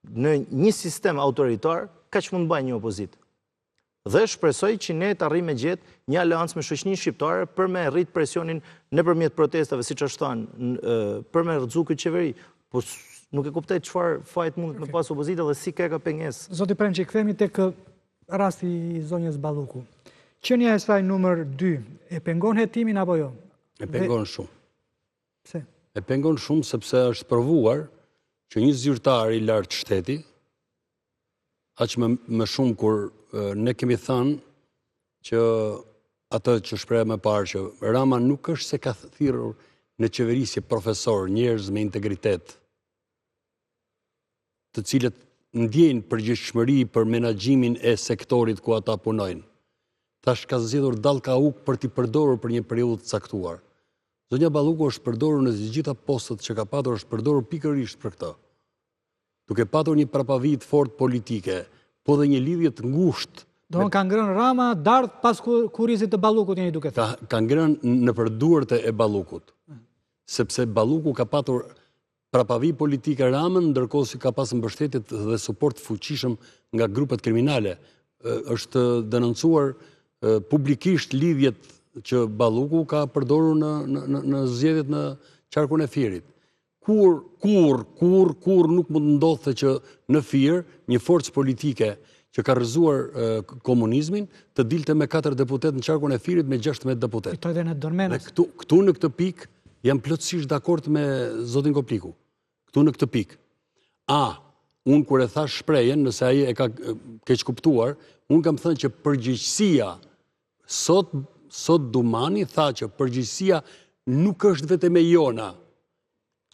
Në një sistem autoritar, kaq mund të bajë një opozitë. Dhe shpresoj që ne të arrijmë me gjetë një aleancë me shoqëninë shqiptare për me rrit presionin nëpërmjet protestave, siç është thanë, për me rrëzu këtë qeveri. Po nuk e kuptoj çfarë faji mundet me pas opozita dhe si ka ka pengesë. Zoti Prençi, kthehemi tek Rasti i zonjës Balluku. Qenia e saj numër 2, e pengon hetimin apo jo? E pengon shumë. Pse? E pengon shumë sepse është provuar që një zyrtar i lartë shteti, aq më, më shumë kur ne kemi thënë që atë që shpreha më parë që Rama nuk është se ka thirrur në qeverisje profesorë, njerëz me integritet, të cilët ndjejnë përgjegjshmëri për menaxhimin e sektorit ku ata punojnë. Tash ka zgjedhur dallkaukë për t'i përdorur për një periudhë të caktuar. Zonja Balluku është përdorur në të gjitha postet që ka patur, është përdorur pikërisht për këtë. Duke patur një prapavijë të fortë politike, po dhe një lidhje të ngushtë Do ka ngrënë Rama dardhë pas kurrizit të Ballukut jeni duke thënë. Ka, ka ngrënë nëpër duart e Ballukut. Sepse Balluku ka patur prapavijë politike Ramën, ndërkohë që ka pas mbështetje dhe suport të fuqishëm nga grupet kriminale. Është denoncuar publikisht lidhjet që Balluku ka përdorur në, në, në, në zgjedhjet në qarkun e Fierit. Kur, kur, kur, kur nuk mund të ndodhte që në Fier një forcë politike që ka rrëzuar komunizmin, të dilte me 4 deputetë në qarkun e Fierit me 16 deputetë. Fitoi dhe në Dhe këtu, këtu në këtë pikë Jam plotësisht dakord me zotin Kopliku. Këtu në këtë pikë. A, unë kur e thashë shprehjen, nëse ai e ka keqkuptuar, unë kam thënë që përgjegjësia sot sot Dumani tha që përgjegjësia nuk është vetëm e jona,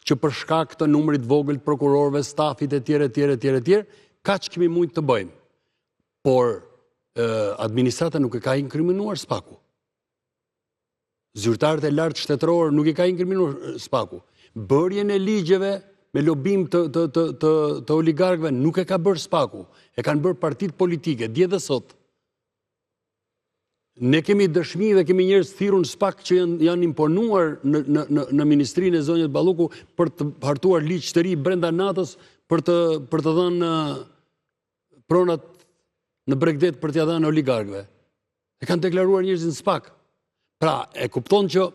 që për shkak të numrit të vogël të prokurorëve, stafit e tjerë e tjerë e tjerë e tjerë, kaq kemi mujt të bëjmë. Por administrata nuk e ka inkriminuar SPAK-u. Zyrtarët e lartë shtetërorë nuk i ka inkriminuar SPAK-u. Bërjen e ligjeve me lobim të, të, të, të, të oligarkëve nuk e ka bërë SPAK-u. E kanë bërë partitë politike, dje dhe sot. Ne kemi dëshmi dhe kemi njerëz thirrur në SPAK që janë, janë imponuar në, në, në, në ministrinë e zonjës Balluku për të hartuar ligj të ri brenda natës për të, për të dhënë pronat në bregdet për t'ia dhënë oligarkëve. E kanë deklaruar njerëzit në SPAK. Pra, e kupton që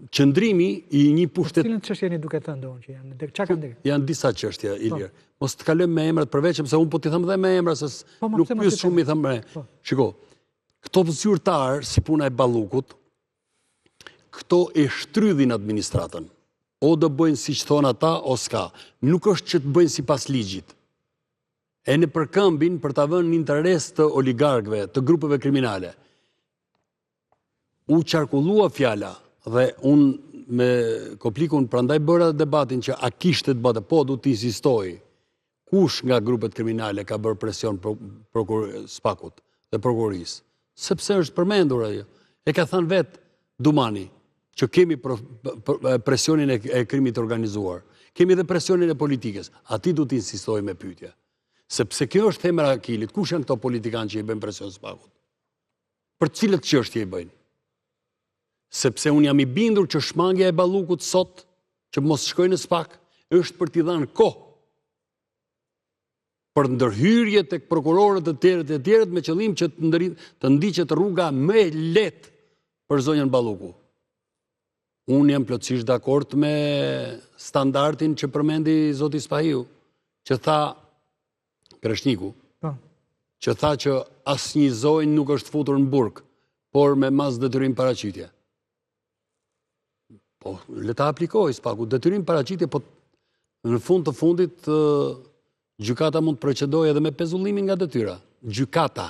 qëndrimi i një pushtet... Cilën çështje jeni duke thënë donë që janë? Ça kanë deklaruar? Janë disa çështje, po. Ilir. Mos të kalojmë me emrat përveçëm, se unë po t'i them dhe me emra, se po, nuk pyes shumë i them me... Po. Shiko, këto zyrtarë, si puna e Ballukut, këto e shtrydhin administratën. O do bëjnë siç thonë ata, o s'ka. Nuk është që të bëjnë sipas ligjit. E nëpërkëmbin për ta vënë në interes të oligarkëve, të grupeve kriminale. U qarkullua fjala dhe unë me Koplikun prandaj bëra debatin që a kishte të bënte, po du të insistoj. Kush nga grupet kriminale ka bërë presion për, për SPAK-ut dhe prokurorisë? Sepse është përmendur ajo. E ka thënë vetë Dumani që kemi presionin e krimit të organizuar. Kemi dhe presionin e politikës. Aty du të insistoj me pyetje. Sepse kjo është thembra e Akilit. Kush janë këto politikanë që i bëjnë presion SPAK-ut? Për cilët çështje i bëjnë? Sepse unë jam i bindur që shmangia e Ballukut sot, që mos shkojë në SPAK, është për t'i dhënë kohë për ndërhyrje tek prokurorët të tjerët e tjerët me qëllim që të ndëri, të ndiqet rruga më e lehtë për zonjën Balluku. Unë jam plotësisht dakord me standardin që përmendi zoti Spahiu, që tha Kreshniku, po. që tha që asnjë zonjë nuk është futur në burg, por me masë detyrim paraqitje. Po, le ta aplikojë SPAK-u, detyrim paraqitje, po në fund të fundit gjykata mund të procedojë edhe me pezullimin nga detyra. Gjykata.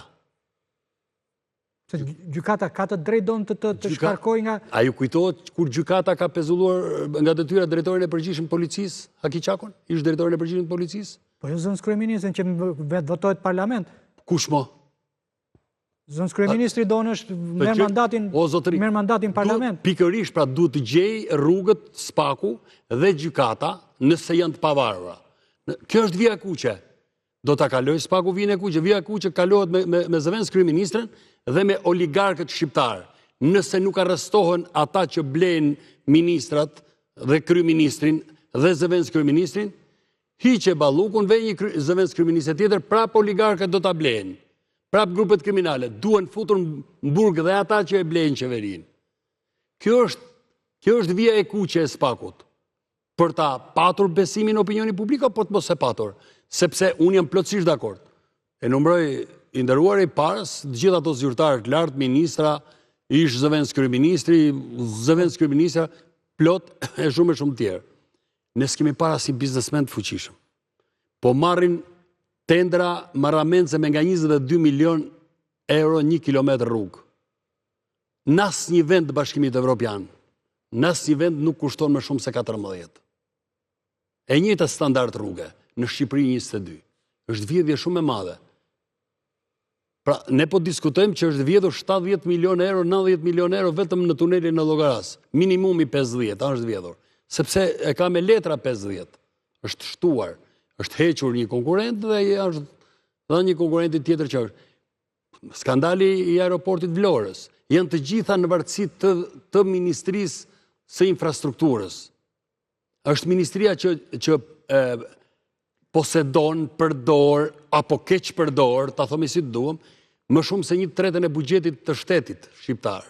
Se gjykata ka të drejtë don të të shkarkojë nga... A ju kujtohet kur gjykata ka pezulluar nga detyra drejtorin e përgjithshëm të policisë, Haki Çakon? Ish drejtorin e përgjithshëm të policisë? Po jo zëvendëskryeministrin që vetë votohet parlament. Kush mo? Zëvendëskryeministri don është merr mandatin, merr mandatin parlament. Pikërisht, pra duhet të gjejë rrugët SPAK-u dhe gjykata nëse janë të pavarura. Kjo është vija e kuqe. Do ta kalojë SPAK-u vijën e kuqe. Vija e kuqe kalohet me, me, me zëvendëskryeministren dhe me oligarkët shqiptarë. Nëse nuk arrestohen ata që blejnë ministrat dhe kryeministrin dhe zëvendëskryeministrin, hiqe Ballukun, ve një zëvendëskryeministër tjetër, prapë oligarkët do ta blejnë. Prapë grupet kriminale duhen futur në burg dhe ata që e blejnë qeverinë. Kjo është kjo është vija e kuqe e SPAK-ut. për ta patur besimin e opinionit publik apo të mos e patur, sepse unë jam plotësisht dakord. E numëroi i nderuari parës, të gjithë ato zyrtarë të lartë, ministra, ish zëvendëskryeministri, zëvendëskryeministra, plot e shumë e shumë tjerë. Ne s'kemi parë asnjë biznesmen të fuqishëm. Po marrin tendera marramendëse me nga 22 milion euro një kilometër rrugë. Në asnjë vend të Bashkimit Evropian, në asnjë vend nuk kushton më shumë se 14. E njëjta standard rruge, në Shqipëri 22. Është vjedhje shumë e madhe. Pra, ne po diskutojmë që është vjedhur 70 milion euro, 90 milion euro vetëm në tunelin e Llogarasë. Minimumi 50, a është vjedhur. Sepse e ka me letra 50. është shtuar, është hequr një konkurrent dhe është dhënë një konkurrenti tjetër që është. Skandali i aeroportit Vlorës, janë të gjitha në vartësi të, të Ministrisë së Infrastrukturës. Është ministria që, që e, posedon, përdor, apo keqpërdor, ta thomi si të duam, më shumë se një të tretën e buxhetit të shtetit shqiptar.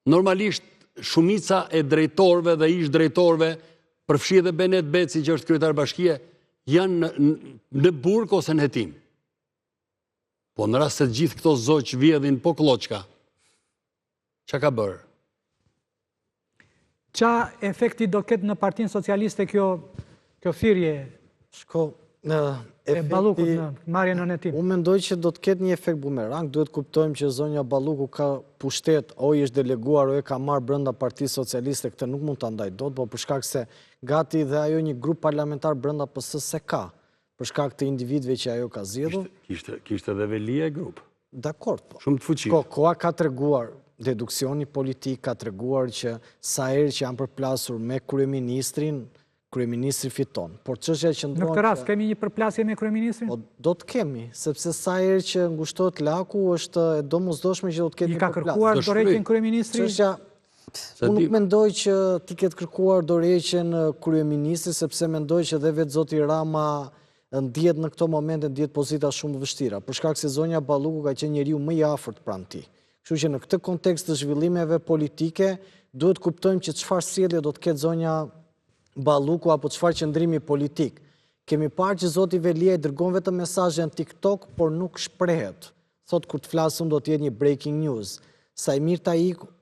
Normalisht, shumica e drejtorëve dhe ish drejtorëve, përfshi edhe Benet Beci që është kryetar bashkie, janë në, në burg ose në hetim. Po në rast se gjithë këto zogj vjedhin po klloçka, ça ka bërë? Ça efekti do ketë në Partinë Socialiste kjo, kjo thirrje Shko, në e Ballukut në marrjen në hetim? Unë mendoj që do të ketë një efekt bumerang, duhet kuptojmë që zonja Balluku ka pushtet, o i është deleguar, o e ka marrë brenda Partisë Socialiste, këtë nuk mund ta ndaj dot, po për shkak se gati dhe ajo një grup parlamentar brenda PS s'e ka, për shkak të individëve që ajo ka zgjedhur. Kishte, kishte dhe Veliaj grup. Dakord, po. Shumë të fuqishëm. Ko, koha ka treguar, deduksioni politik ka treguar që sa herë që janë përplasur me kryeministrin, kryeministri fiton. Por çështja qëndron Në këtë rast kemi një përplasje me kryeministrin? Po do të kemi, sepse sa herë që ngushtohet laku është e domosdoshme që do të ketë një përplasje. I ka kërkuar dorëheqjen kryeministri? Çështja Unë nuk mendoj që t'i ketë kërkuar dorëheqjen kryeministri, sepse mendoj që dhe vetë zoti Rama ndihet në këto momente ndihet pozita shumë të vështira, për shkak se zonja Balluku ka qenë njeriu më i afërt pranë tij. Kështu që në këtë kontekst të zhvillimeve politike, duhet kuptojmë që çfarë sjellje do të ketë zonja Balluku apo çfarë qëndrimi politik. Kemi parë që zoti Veliaj dërgon vetëm mesazhe në TikTok, por nuk shprehet. Thotë kur të flas unë do të jetë një breaking news. Saimir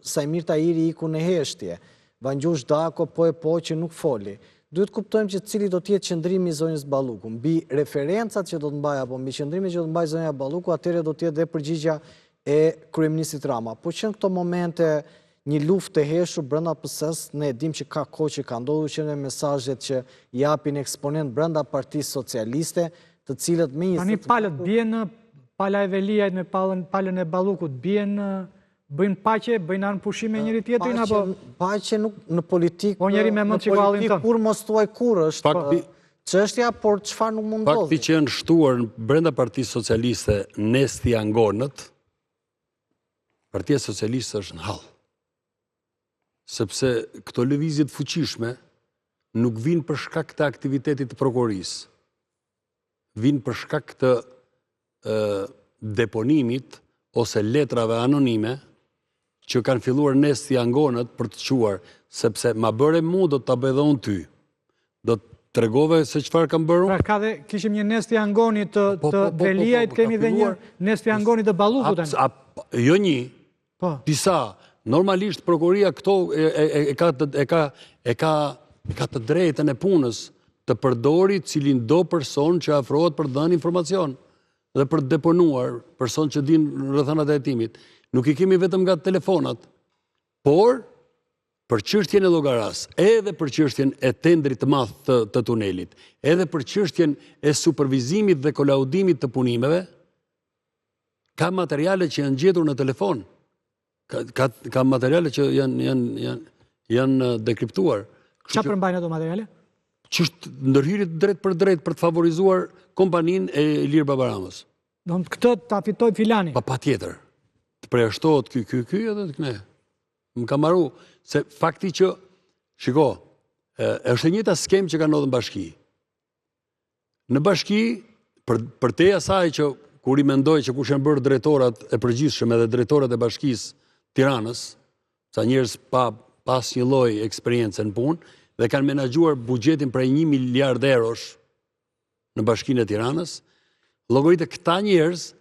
Saimir Tahiri iku në heshtje. Vangjush Dako po e po që nuk foli. Duhet kuptojmë që cili do të jetë qëndrimi i zonjës Balluku. Mbi referencat që do të mbajë apo mbi qëndrimin që do të mbajë zonja Balluku, atëherë do të jetë dhe përgjigja e kryeministrit Rama. Po që në këto momente një luftë e heshtur brenda PS-së, ne e dimë që ka kohë që ka ndodhur që me mesazhet që japin eksponentë brenda Partisë Socialiste, të cilët me një Tani palët bien në pala e Veliajt me palën, palën e Ballukut, bien në bëjnë paqe, bëjnë armëpushim me njëri tjetrin apo paqe nuk në politikë po njëri me mend që hallin tonë. Kurrë mos thuaj kurrë është Fakti, çështja, por çfarë nuk mund ndodhi. Fakti që janë shtuar brenda Partisë Socialiste Nesti Angonët, Partia Socialiste është në hall. Sepse këto lëvizje të fuqishme nuk vijnë për shkak të aktivitetit të prokurorisë. Vijnë për shkak të deponimit ose letrave anonime që kanë filluar Nesti Angonët për të çuar, sepse ma bëre mu, do të ta bëj dhe unë ty. Do të tregove se çfarë kam bërë unë? Pra ka dhe kishim një Nesti Angoni të po, po, po, Veliajt, kemi dhe një Nesti Angoni të Ballukut tani. Jo një. Po. Disa. Normalisht prokuroria këto e ka e ka e ka e ka të drejtën e punës të përdori cilindo person që afrohet për të dhënë informacion. dhe për të deponuar person që dinë rrethanat e hetimit. Nuk i kemi vetëm nga telefonat, por për çështjen e Llogarasë, edhe për çështjen e tendrit të madh të, të tunelit, edhe për çështjen e supervizimit dhe kolaudimit të punimeve, ka materiale që janë gjetur në telefon. Ka, ka, ka materiale që janë, janë, janë, janë dekriptuar. Ça përmbajnë ato materiale? Që është ndërhyrje drejtpërdrejt për të favorizuar kompaninë e Ilir Babaramës. Do të këtë ta fitojë filani. Pa, patjetër. Të përjashtohet ky, ky, ky edhe të këne. Më ka maru, se fakti që, shiko, është e njëjta skemë që ka ndodhur në bashki. Në bashki, për, përtej asaj që kur i mendoj që kush janë bërë drejtorat e përgjithshëm edhe drejtorat e bashkisë Tiranës, ca njerëz pa, pa asnjë lloj eksperience në punë, dhe kanë menaxhuar buxhetin prej 1 miliard eurosh në bashkinë e Tiranës, llogarite këta njerëz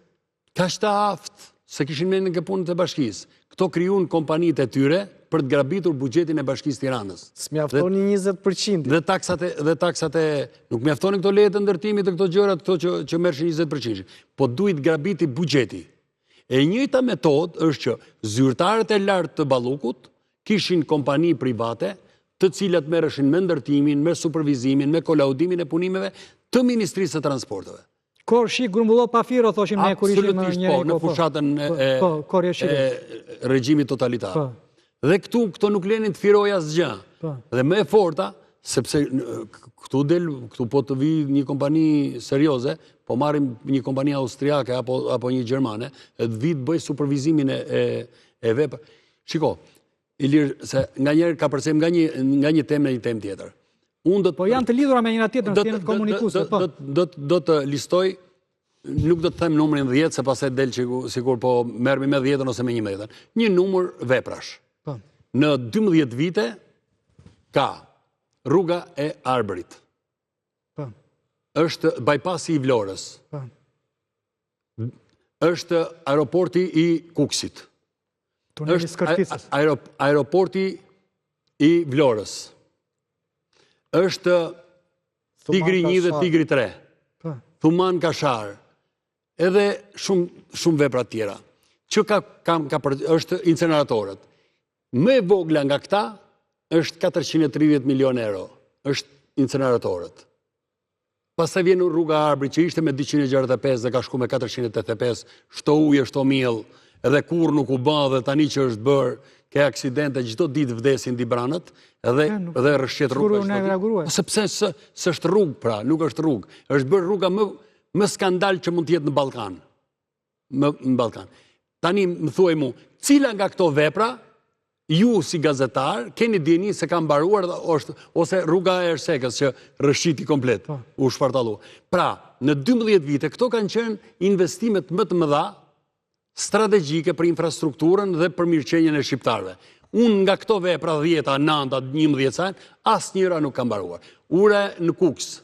Kaq të aftë, s'e kishin mendjen ke punët e bashkisë. Këto krijuan kompanitë e tyre për të grabitur buxhetin e bashkisë Tiranës. S'mjaftonin 20%. Dhe taksat e dhe taksat e nuk mjaftonin këto lejet e ndërtimit e këto gjërat këto që që merrshin 20%. Po duhej të grabitej buxheti. E njëjta metodë është që zyrtarët e lartë të Ballukut kishin kompani private, të cilat merreshin me ndërtimin, me supervizimin, me kolaudimin e punimeve të Ministrisë së Transporteve. Korr shi grumbullo pa firo, thoshim ne kur ishim në një po, në po. fushatën e, po, po, e regjimit totalitar. Po. Dhe këtu, këto nuk lenin të firohej asgjë. Po. Dhe më e forta, sepse këtu del, këtu po të vijë një kompani serioze, po marrim një kompani austriake apo, apo një gjermane, e të vijë të bëjë supervizimin e, e, e vepër. Shiko, Ilir, se nganjëherë kapërcejmë nga një, nga një temë në një temë tjetër. Unë do të Po janë të lidhura me njëra tjetrën, janë të komunikuese, po. Do do do të listoj nuk do të them numrin 10 se pastaj del që sikur po merremi me 10-ën ose me 11-ën. Një numër veprash. Po. Në 12 vite ka rruga e Arbrit. Po. Është bypassi i Vlorës. Po. Është aeroporti i Kukësit. Tuneli i Skërticës. Aeroporti i Vlorës. Është Tigri 1 dhe Tigri 3. Po. Thumanë Kashar. Edhe shumë, shumë vepra tjera. Që ka, ka, ka për, është inceneratorët. Më e vogla nga këta është 430 milion euro. Është inceneratorët. Pastaj vjen rruga e Arbrit që ishte me 265 dhe ka shku me 485, shto ujë, shto miell, edhe kurrë nuk u bë dhe tani që është bërë, ke aksidente çdo ditë vdesin dibranët edhe dhe rrëshqet rruga çdo ditë. Po sepse s'është rrugë pra, nuk është rrugë. Është bërë rruga më më skandal që mund të jetë në Ballkan. Më në Ballkan. Tani më thuaj mu, cila nga këto vepra ju si gazetar keni dijeni se ka mbaruar dhe është ose rruga e Ersekës që rrëshqiti komplet, po. u shpartallu. Pra, në 12 vite këto kanë qenë investimet më të mëdha strategjike për infrastrukturën dhe për mirëqenien e shqiptarëve. Unë nga këto vepra 10, 9, 11 sa janë, asnjëra nuk ka mbaruar. Ura në Kukës,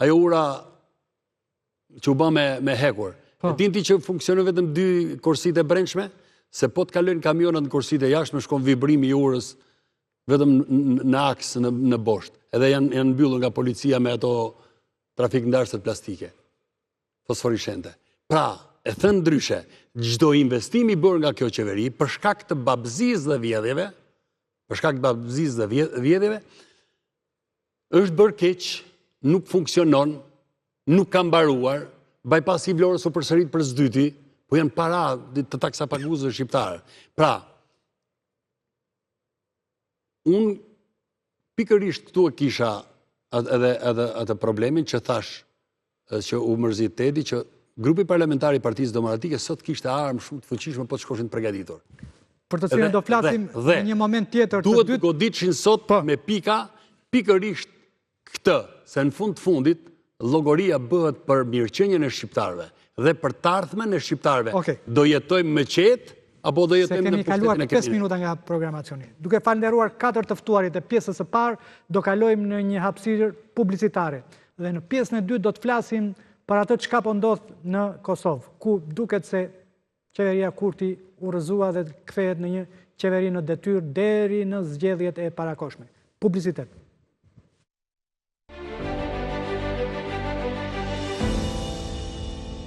ajo ura që u bë me, me hekur. Po. E din ti që funksionojnë vetëm dy korsitë e brendshme, se po të kalojnë kamionat në korsitë e jashtme, shkon vibrimi i urës vetëm në aks, në, në bosht. Edhe janë, janë mbyllur nga policia me ato trafik ndarëset plastike, fosforishente. Pra, e thënë ndryshe, çdo investim i bërë nga kjo qeveri, për shkak të babëzisë dhe vjedhjeve, për shkak të babëzisë dhe vjedhjeve, Është bërë keq, nuk funksionon, nuk ka mbaruar, bypassi i Vlorës u përsërit për së dyti, po janë para të taksapaguesve shqiptarë. Pra, unë pikërisht këtu e kisha edhe edhe atë problemin që thashë që u mërzit Tedi që grupi parlamentar i Partisë Demokratike sot kishte armë shumë të fuqishme po të shkoshin të përgatitur. Për të cilën do flasim në një moment tjetër të dytë. Duhet të goditshin sot po. me pika pikërisht këtë, se në fund të fundit llogoria bëhet për mirëqenien e shqiptarëve dhe për të ardhmen e shqiptarëve. Do jetojmë më qetë apo do jetojmë në pushtetin e kemi kaluar 5 minuta nga programacioni. Duke falënderuar katër të ftuarit e pjesës së parë, do kalojmë në një hapësirë publicitare. Dhe në pjesën e dytë do të flasim për atë çka po ndodh në Kosovë, ku duket se Qeveria Kurti u rrëzua dhe kthehet në një qeveri në detyrë deri në zgjedhjet e parakohshme. Publicitet.